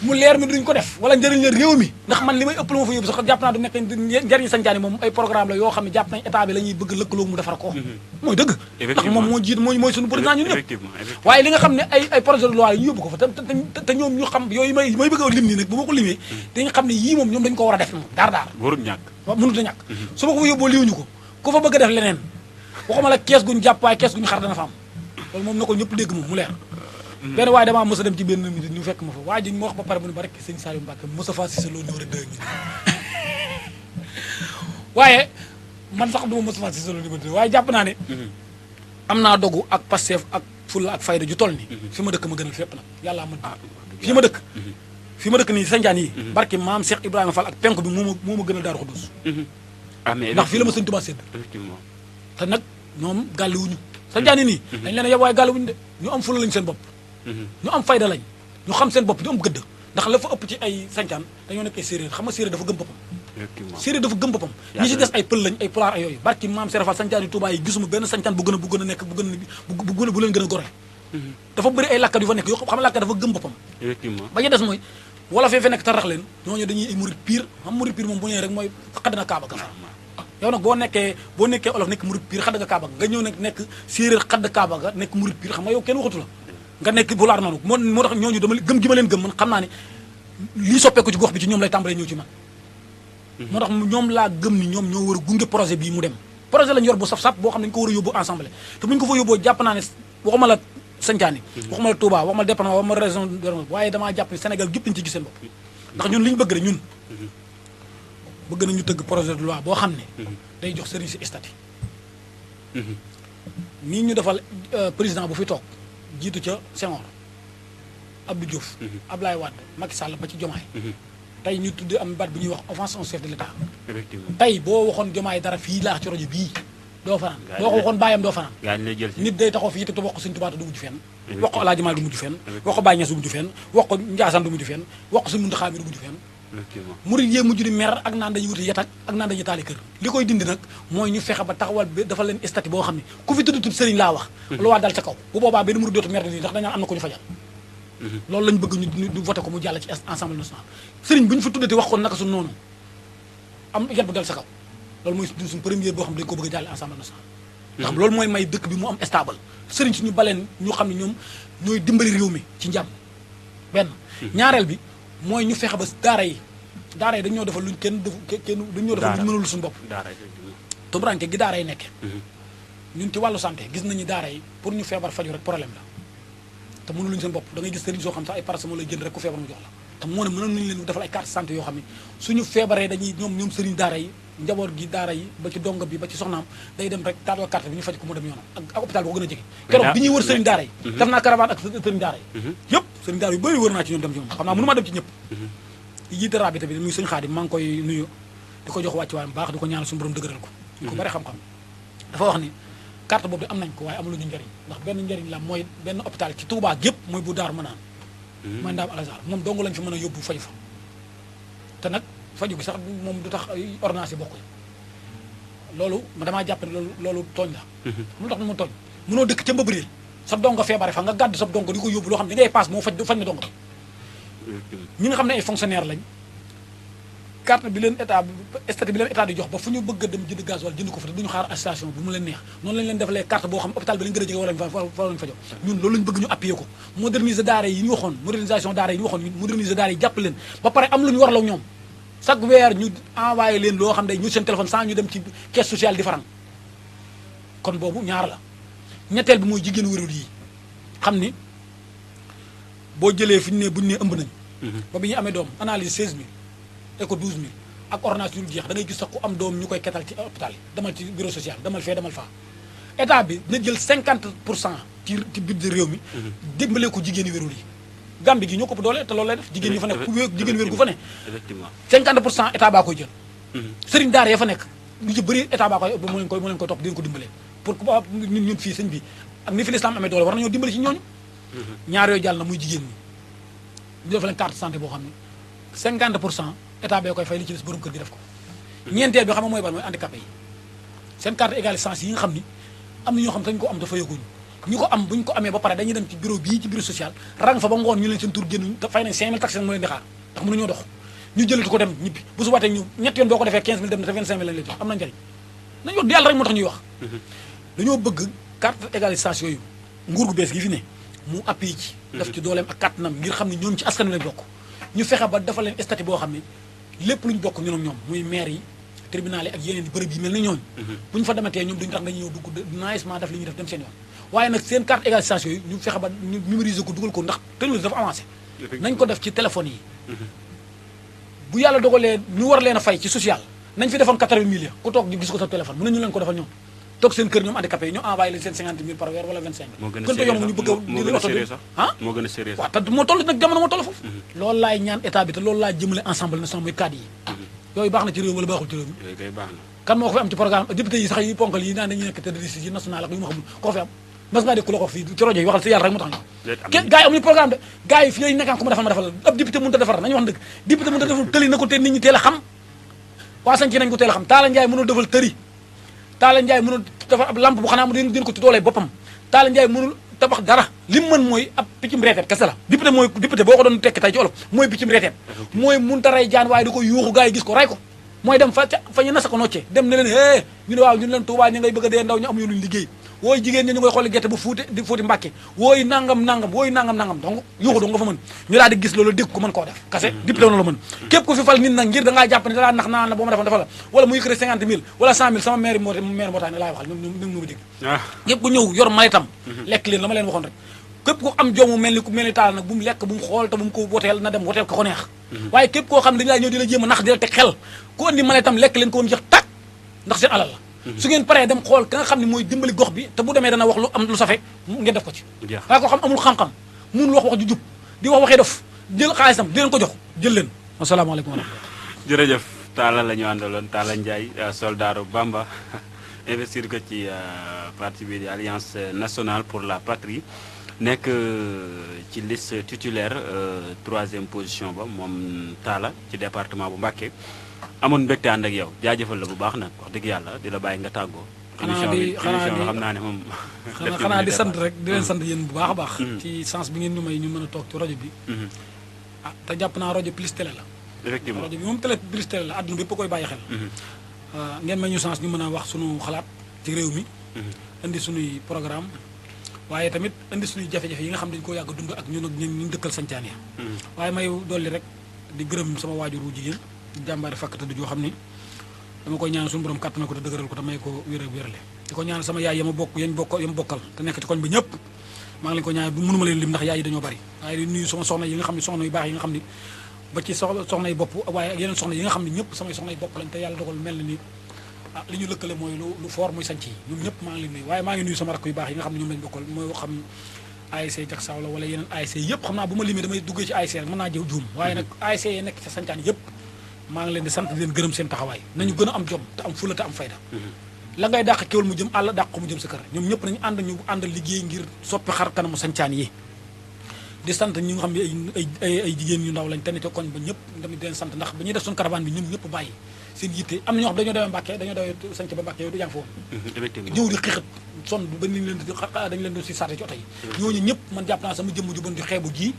mu leer mi duñ ko def wala njëriñ la réew mi ndax man li may ëpp la ma fa yóbbu sax jàpp naa du nekk njëriñu sañcaan yi moom ay programme la yoo xam ne jàpp nañ état bi la ñuy bëgg lëkkaloo mu defar ko mooy dëgg ndax moom moo jiit mooy suñu président ñun ñëpp waaye li nga xam ne ay projet de loi yi ñu yóbbu ko fa te ñoom ñu xam yooyu may bëgg a lim nii nag bu ma ko limee dañu xam ne yii moom ñoom dañu ko war a def moom daar warul ñàkk waaw mënut a ñàkk su ma ko fa yóbboo liwuñu ko ku fa bëgg a def leneen waxuma la kees guñu jàpp waaye kees guñu xar dana fa am loolu moom na ko ñëpp dégg moom mu leer benn waaye damaa mos a dem ci benn minute ñu fekk ma fa waa ji ma wax ba pare mu ne ba rek sëñ Saliou Mbacke Moustapha Cissé Lo numéro 2 ngi waaye man sax duma Moustapha Cissé Lo numéro 2 waaye jàpp naa ne am naa dogu ak Pastef ak fulla ak fayda ju toll ni fi ma dëkk ma gënal fépp nag yàlla ma fi ma dëkk nii sañjaan yi barki maam Cheikh Ibrahima Fall ak penk bi moo ma gënal Daaru Xuddus ndax fii la ma sëñ Tuubaa sédd te nag ñoom gàlliwuñu sañjaan yi nii dañ leen yeb waaye gàlliwuñu de ñu am fulla lañ seen bopp ñu am fayda lañ ñu xam seen bopp ñu am gëdd ndax la fa ëpp ci ay sañcaan dañoo nekk ay séeréer xam nga séeréer dafa gëm boppam séeréer dafa gëm boppam ñi ci des ay pël lañ ay pulaar ay yooyu barki maam Serafal sañcaan yi Tuubaa yi gisuma benn sañcaan bu gën a nekk bu leen gën a gore dafa bëri ay lakkat yu fa nekk yoo xam lakkat dafa gëm boppam ba ñu des mooy wala fee nekk tarax leen ñooñu dañuy ay murit pire xam murit pire moom bu ñëwee rek mooy xadd na kaaba ga yow nag boo nekkee olof nekk murit pire xadd nga kaaba nga ñëw nag nekk séeréer xadd kaaba ga nekk murit pire xam nga yow kenn waxatu la nga nekk bulaar noonu moo tax ñooñu dama gëm gi ma leen gëm man xam naa ne lii soppeeku ci gox bi ci ñoom lay tàmbalee ñëw ci man moo tax ñoom laa gëm ni ñoom ñoo war a gunge projet bii mu dem projet lañ yor bu saf-saf boo xam ne dañu ko war a yóbbu ensemble te bu ñu ko fa yóbboo jàpp naa ne waxuma la Santiane waxuma la Touba waxuma la département waxuma la région waaye damaa jàpp ne Sénégal gépp nañu ci gis seen bopp ndax ñun li ñu bëgg rek ñun bëgg nañu tëgg projet de loi boo xam ne day jox sëriñ si statut nii ñu defal président bu fi toog jiitu ca Senghor Abdou Diouf Ablaye Wade Macky Sall ba ci Diomaye tey ñu tudd am baat bu ñuy wax offense au chef de l'État tey boo waxoon Diomaye dara fii laa ci rajo bii doo fanaan boo ko waxoon bàyyam doo fanaan nit day taxaw fii te wax ko Sëñ Tuubaa du mujj fenn wax ko Alaaji Maalik du mujj fenn wax ko Baye Ñas du mujj fenn wax ko Njaasaan du mujj fenn wax ko Sëñ Muntaxaa du mujj fenn murid yee mujj di mer ak naan dañuy wuti yetak ak naan dañuy taali kër li koy dindi nag mooy ñu fexe ba taxawal dafa leen statut boo xam ne ku fi tudd sëriñ laa wax lu waa dal ca kaw bu boobaa benn murid dootu mer di ndax dañaan am na ko ñu fajal loolu lañ bëgg ñu voté ko mu jàll ci Assemblée nationale sëriñ bu ñu fa tuddati wax ko naka su noonu am yat bu dal sa kaw loolu mooy suñu première boo xam dañu ko bëgg a jàlle Assemblée nationale ndax loolu mooy may dëkk bi mu am stable sëriñ si ñu baleen ñu xam ne ñoom ñooy dimbali réew mi ci njàmm benn ñaareel bi mooy ñu fexe ba daara yi dañ ñoo defal luñ kenn dañ ñoo defal luñ mënul suñu bopp tumuraanke gi daara yi nekke ñun ci wàllu santé gis nañu daara yi pour ñu feebar faju rek problème la te mënuluñ seen bopp da ngay gis sëriñ soo xam sax ay paracétamol lay jënd rek ku feebar mu jox la te moo ne mënoon nañu leen defal ay carte santé yoo xam ne suñu feebaree dañuy ñoom sëriñ daara yi njaboot gi daara yi ba ci donga bi ba ci soxnaam day dem rek taatoo carte bi ñu faj ko mu dem yoonam ak hôpital boo ko gën a jege keroog bi ñuy wër sëriñ daara yi def naa caravane ak sëriñ daara yi yëpp sëriñ daara yu bëri wër naa ci ñoom dem ci ñoom xam naa mënu maa dem ci ñëpp yi jiite rabita bi muy sëñ Xaadim maa ngi koy nuyu di ko jox wàcc waayam baax di ko ñaanal suñu borom dëgëral ko ñu ko bëri xam-xam dafa wax ni carte boobu de am nañ ko waaye amuluñu njëriñ ndax benn njëriñ la mooy benn hôpital ci Touba gépp mooy bu Daaru Manaan mooy Ndaam Alazar moom dong lañ fi mën a yóbbu faju fa te nag faju gi sax moom du tax ordonnance yi bokk loolu damaa jàpp ne loolu tooñ la mu tax mu tooñ mënoo dëkk ca Mbëbëreel sa dongo feebare fa nga gàddu sa dongo di ko yóbbu loo xam ne da ngay paas moo faj na dongo ñi nga xam ne ay fonctionnaire lañ carte bi leen état statut bi leen état di jox ba fu ñu bëgg a dem jënd gaz wala jënd ko fa te duñu xaar association bu mu leen neex noonu lañ leen defalee carte boo xam ne hôpital bi lañ gën a jege wala lañ fa jox ñun loolu lañ bëgg ñu appuyer ko moderniser daara yi ñu waxoon modernisation daara yi ñu waxoon moderniser daara yi jàpp leen ba pare am lu ñu warloo ñoom chaque weer ñu envoyé leen loo xam ne ñu seen téléphone sans ñu dem ci caisse sociale différent kon boobu ñaar la ñetteel bi mooy jigéen wérul yi xam ni boo jëlee fi ñu ne bu ñu ne ëmb nañ ba bi ñu amee doom analyse 16000 éco 12000 ak ordonnance yu jeex da ngay gis sax ku am doom ñu koy ketal ci hôpital yi demal ci bureau social demal fee demal faa état bi na jël 50% ci budget réew mi dimbalee ko jigéen yi wérul yi Gambie gi ñoo ko ëpp doole te loolu lay def jigéen yi fa nekk ku jigéen wér gu fa ne effectivement 50% état baa koy jël sëriñ daara ya fa nekk lu ci bëri état baa koy moo leen koy topp di leen ko dimbalee pour ñun fii sëñ bi ak ni fi l'islam amee doole war nañoo dimbale ci ñooñu ñaar yooyu jàll na muy jigéen ñi ñu def leen carte santé boo xam ne 50% état bee koy fay li ci des borom kër gi def ko ñeenteel bi xam nga mooy ban mooy handicapé yi seen carte égalisation yi nga xam ni am na ñoo xam dañu ko am dafa yëguñu ñu ko am bu ñu ko amee ba pare dañuy dem ci bureau bii ci bureau social rang fa ba ngoon ñu leen seen tur génn te fay nañ 5000 taxes mu leen di xaar ndax mënuñoo dox ñu jëlatu ko dem ñibbi bu subaatee ñu ñetti yoon boo ko defee 15000 dem na te 25000 lañ lay jox am na njëriñ nañ wax yàlla rek moo tax ñuy wax dañoo bëgg carte égalisation yooyu nguur gu bees gi fi ne mu appui ci def ci dooleem ak kàttanam ngir xam ne ñoom ci askan wi lañ bokk ñu fexe ba dafa leen statut boo xam ne lépp lu ñu bokk ñun ak ñoom muy maire yi tribunal yi ak yeneen i bërëb yi mel ni ñooñu bu ñu fa dematee ñoom duñu tax dañuy ñëw dugg naajement def li ñuy def dem seen yoon waaye nag seen carte égalisation yi ñu fexe ba ñu numériser ko dugal ko ndax technologie dafa avancé nañ ko def ci téléphone yi bu yàlla dogalee ñu war leen a fay ci social nañ fi defoon 80 millions ku toog di gis ko sa téléphone mën nañu leen ko defal ñoom toog seen kër ñoom handicapé yi ñu envoyé leen seen 50 000 par weer wala 25 000 gën ko yomb ñu bëgg a oto bi ah moo gën a sérieux waaw te moo toll nag jamono moo toll foofu loolu laay ñaan état bi te loolu laa jëmale ensemble national muy cadre yi yooyu baax na ci réew wala baaxul ci réew mi yooyu kay baax na kan moo ko fi am ci programme député yi sax yi ponkal yi naan dañuy nekk tête de liste yi national ak yu ma xamul ko fi am mas ngaa dégg ku la ko fii ci rajo yi waxal si yàlla rek moo tax ñu gars yi amuñu programme de gars yi fii lañu nekkaan ku ma defal ab député mënut a defar nañu wax dëgg député mënut a defal tëli na ko te nit ñi teel a xam waa sañ ci nañ ko teel a xam Talla Ndiaye mënul defal tëri Talla Ndiaye mënul defar ab lampe bu xanaa mu din ko ci doolee boppam Talla Ndiaye mënul tabax dara li mu mën mooy ab piccum reeteet kese la député mooy député boo ko doon tekki tey ci olof mooy piccum reeteet mooy mënut a rey jaan waaye da ko yuuxu gars yi gis ko ray ko mooy dem fa ñu nasa ko noccee dem ne leen é ñu ne waaw ñu ne leen Touba ñu ngay bëgg a dee ndaw ñu amuñu luñ liggéey wooyu jigéen ñi ñu ngay xooli gerte ba di fuuti Mbàkke wooyu nangam donc yuuxu do nga fa mën ñu daal di gis loolu dégg ko mën koo def kase député na la mën képp ku fi fal nit nag ngir da ngaa jàpp ne dalaa nax naan la boo ma defoon dafa la wala mu yëkkati 50 000 wala 100 000 sama maire moo tax ne laay waxal ñoom ñu ma dégg képp ku ñëw yor malitam lekk leen la ma leen waxoon rek képp ku am joomu mel ni Talla nag bu mu lekk bu mu xool te bu mu ko woteel na dem woteel ko neex waaye képp koo xam ne dañu laa ñëw di la jéem a nax di la teg xel ku andi malitam lekk leen ko woon jeex tàkk ndax seen alal la su ngeen paree dem xool ka nga xam ne mooy dimbali gox bi te bu demee dana wax lu am lu safe ngeen def ko ci waaye koo xam amul xam-xam mun wax ju jub di waxee dof jël xaalisam di leen ko jox jël leen asalaamaaleykum wa rahmatulah jërëjëf Talla la ñu àndaloon Talla Ndiaye soldaaru Bamba investir ko ci parti bi di Alliance nationale pour la patrie nekk ci liste titulaire 3e position ba moom Talla ci département bu Mbacké amoon mbégte ànd ak yow jaajëfal la bu baax nag wax dëgg yàlla di la bàyyi nga tàggoo. émission bi xam naa ne moom. xanaa di sant rek di leen sant yéen bu baax a baax. ci sens bi ngeen ñu may ñu mën a toog ci rajo bi. ah te jàpp naa rajo plus télé la. effectivement rajo bi moom télé publicité la àdduna bépp koy bàyyi xel. ngeen may ñu chance ñu mën a wax sunu xalaat ci réew mi. indi sunuy programme waaye tamit indi sunuy jafe-jafe yi nga xam ne dañu koo yàgg dund ak ñun ak ñu dëkkal sancaan ya waaye may dolli rek di gërëm sama waajuru jigéen di jàmbaari fàkk tëdd joo xam ni dama koy ñaan suñu borom kàttan na ko te dëgëral ko te may ko wér ak wérale di ko ñaan sama yaay yama bokkal te nekk ci koñ bi ñëpp maa ngi leen ko ñaan bu mënuma leen lim ndax yaay yi dañoo bari waaye di nuyu sama soxna yi nga xam ne soxna yu baax yi nga xam ni ba ci soxna yi bopp waaye ak yeneen soxna yi nga xam ne ñëpp samay soxna yi bopp lañ te yàlla dogal mel na ni li ñu lëkkale mooy lu fort muy sanc yi ñoom ñëpp maa ngi leen nuyu waaye maa ngi nuyu sama rakk yu baax yi nga xam ne ñoom lañ bokkal mooy xam ASC jak saaw la wala yeneen ASC yëpp xam naa bu ma limee damay duggee ci ASC rek mën naa jëw juum waaye nag ASC yi nekk ca sancaan yëpp maa ngi leen di sant di leen gërëm seen taxawaay nañu gën a am jom te am fula te am fayda la ngay dàq kéwal mu jëm àll dàq ko mu jëm sa kër ñoom ñëpp nañu ànd liggéey ngir soppi xar kanamu sancaan yi di sant ñi nga xam ne ay jigéen yu ndaw lañ te ne ca koñ ba ñëpp tamit di leen sant ndax ba ñuy def suñu caravane bi ñoom ñëpp bàyyi seen yitte am na ñoo xam dañoo dewee Mbàkke dañoo dewee sanc ba Mbàkke yow du yaa ngi fa woon ñëw di xiixat son ba ni leen dañu leen doon si saate ci oto yi ñooñu ñëpp man jàpp naa sama jëmm ju bon di xeebu ji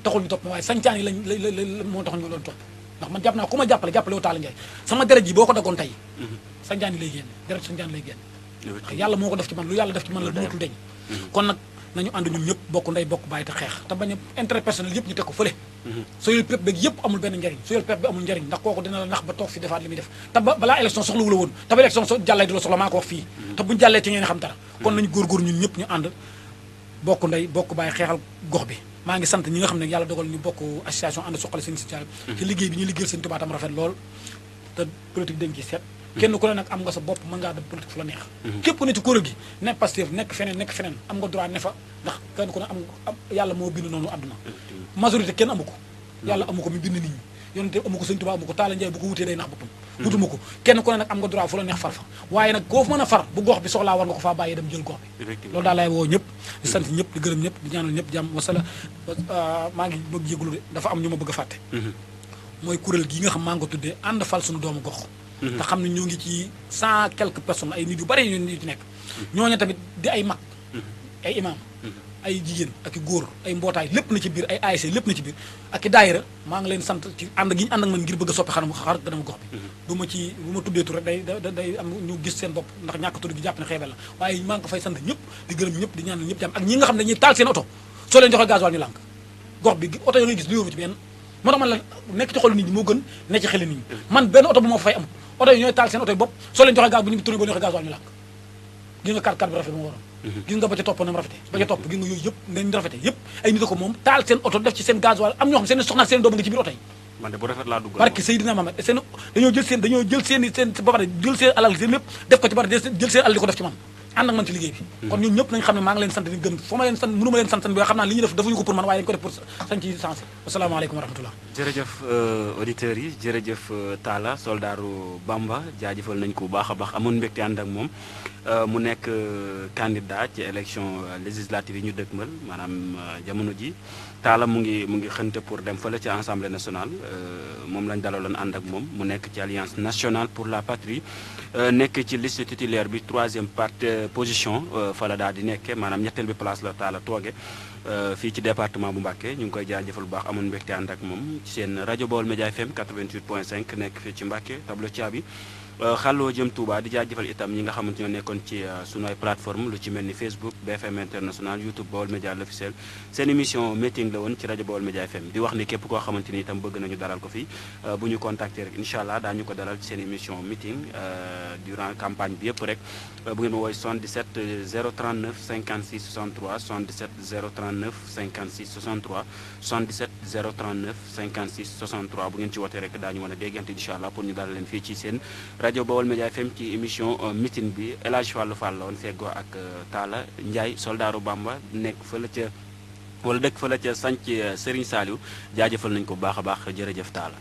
taxul ñu topp ma waaye sancaan yi lañ moo tax ñu doon topp ndax man jàpp naa ku ma jàppale wu Talla Ndiaye sama deret ji boo ko daggoon tey sancaan yi lay génn deret sancaan lay génn yàlla moo ko def ci man lu yàlla def ci man la dootul deñ kon nag nañu ànd ñun ñëpp bokk ndey bokk bàyyi te xeex te bañ a intérêt personnel yëpp ñu teg ko fële soyul pep beeg yëpp amul benn njariñ soyul pep bi amul njariñ ndax kooku dina la nax ba toog fi defaat li muy def te balaa élection soxla wu la woon te ba élection jàllee du la soxla maa ko wax fii te buñu jàllee ci ngeen xam dara kon nañu góorgóor ñun ñëpp ñu ànd bokk ndey bokk bàyyi xeexal gox bi maa ngi sant ñi nga xam ne yàlla dogal ñu bokk association ànd suqali seen social ci liggéey bi ñu liggéeyal seen Tuubaa tam rafet lool te politique dañ ci seet kenn ku ne nag am nga sa bopp mën ngaa dem politique fu la neex képp ku ne ci kuréel gi nekk Pastef nekk feneen am nga droit ne fa ndax kenn ku ne am yàlla moo bind noonu àdduna majorité kenn amu ko yàlla amu ko mi bind nit ñi yonente amu ko Sëñ Tuubaa amu ko Talla Ndiaye bu ko wutee day nax boppam wutuma ko kenn ku ne nag am nga droit fu la neex far fa waaye nag koo mën a far bu gox bi soxlaa war nga ko faa bàyyi dem jël gox bi loolu daal laay woo ñëpp di sant ñëpp di gërëm ñëpp di ñaanal ñëpp jàmm wasala maa ngi bëgg yëglu de dafa am ñu ma bëgg a fàtte mooy kuréel gi nga xam maa ngi ko tuddee ànd fal suñu doomu gox te xam ne ñoo ngi ci 100 quelques personnes ay nit yu bari yu ci nekk ñooñu tamit di ay mag ay imam ay jigéen ak i góor ay mbootaay lépp na ci biir ay ASC lépp na ci biir ak i daayira maa ngi leen sant ci ànd gi ñu ànd ak man ngir bëgg a soppi xar kanam gox bi bu ma tuddee tur rek day am ñu gis seen bopp ndax ñàkk tudd gi jàpp ne xeebel la waaye maa ngi ko fay sant ñëpp di gërëm ñëpp di ñaanal ñëpp jàmm ak ñi nga xam ne dañuy taal seen oto soo leen joxee gasoil ñu lànk gox bi oto yo ngay gis lu yóbbu ci benn moo tax man la nekk ci xolu nit ñi moo gën ne ci xeli nit ñi man benn oto bu ma fay am oto yi ñooy taal seen oto yi bopp soo leen joxee gaz bu ñu tourné boo joxee gasoil ñu lànk gis nga kar bi rafet mu waroon gis nga ba ca topp nam rafete ba ca topp gis nga yooyu yëpp nañ rafete yëpp ay nit a ko moom taal seen oto def ci seen gasoil am ñoo xam seen soxna seen doom nga ci biir oto yi man de bu rafet laa dugg barke Seydina Mahamad seen dañoo jël seen ba pare jël seen alal seen lépp def ko ci bari jël seen alal di ko def ci man ànd ak man ci liggéey bi kon ñun ñëpp nañ xam ne maa ngi leen sant di gëm foo ma leen sant mënu ma leen sant bi xam naa li ñuy def defuñu ko pour man waaye dañu ko def pour sañ ci sensé asalaamaaleykum wa rahmatullah jërëjëf auditeurs yi jërëjëf Talla soldaaru Bamba jaajëfal nañ ko bu baax a baax amoon mbégte ànd ak moom mu nekk candidat ci élection législative yi ñu dëkkmal maanaam jamono ji Talla mu ngi xënte pour dem fële ci assemblée nationale moom lañ dalaloon ànd ak moom mu nekk ci alliance nationale pour la patrie nekk ci liste titulaire bi 3e position fa la daal di nekkee maanaam ñetteel bi place la Talla tooge fii ci département bu Mbacké ñu ngi koy jaajëfal bu baax amoon mbégte ànd ak moom ci seen rajo Baol Média FM 88.5 nekk fii ci Mbacké tableau Thiaby xàlloo jëm Touba di jaajëfal itam ñi nga xamante ñoo nekkoon ci sunu ay plateforme lu ci mel ni Facebook BFM International YouTube Baol Média l'officiel seen émission meeting la woon ci rajo Baol Média FM di wax ni képp koo xamante ni itam bëgg nañu dalal ko fii bu ñu contacter rek incha allah daañu ko dalal ci seen émission meeting durant campagne bi yëpp rek bu ngeen ma woowee 77 039 56 63 77 039 56 63 77 039 56 63 bu ngeen ci wootee rek daañu mën a déggante incha allah pour ñu dalal leen fii ci seen rajo Baol Média FM ci émission meeting bi El Hadj Fallou Fall la woon feggoo ak Talla Ndiaye soldaaru Bamba nekk fële ca wala dëkk fële ca sanc Serigne Saliou jaajëfal nañ ko bu baax a baax jërëjëf Talla.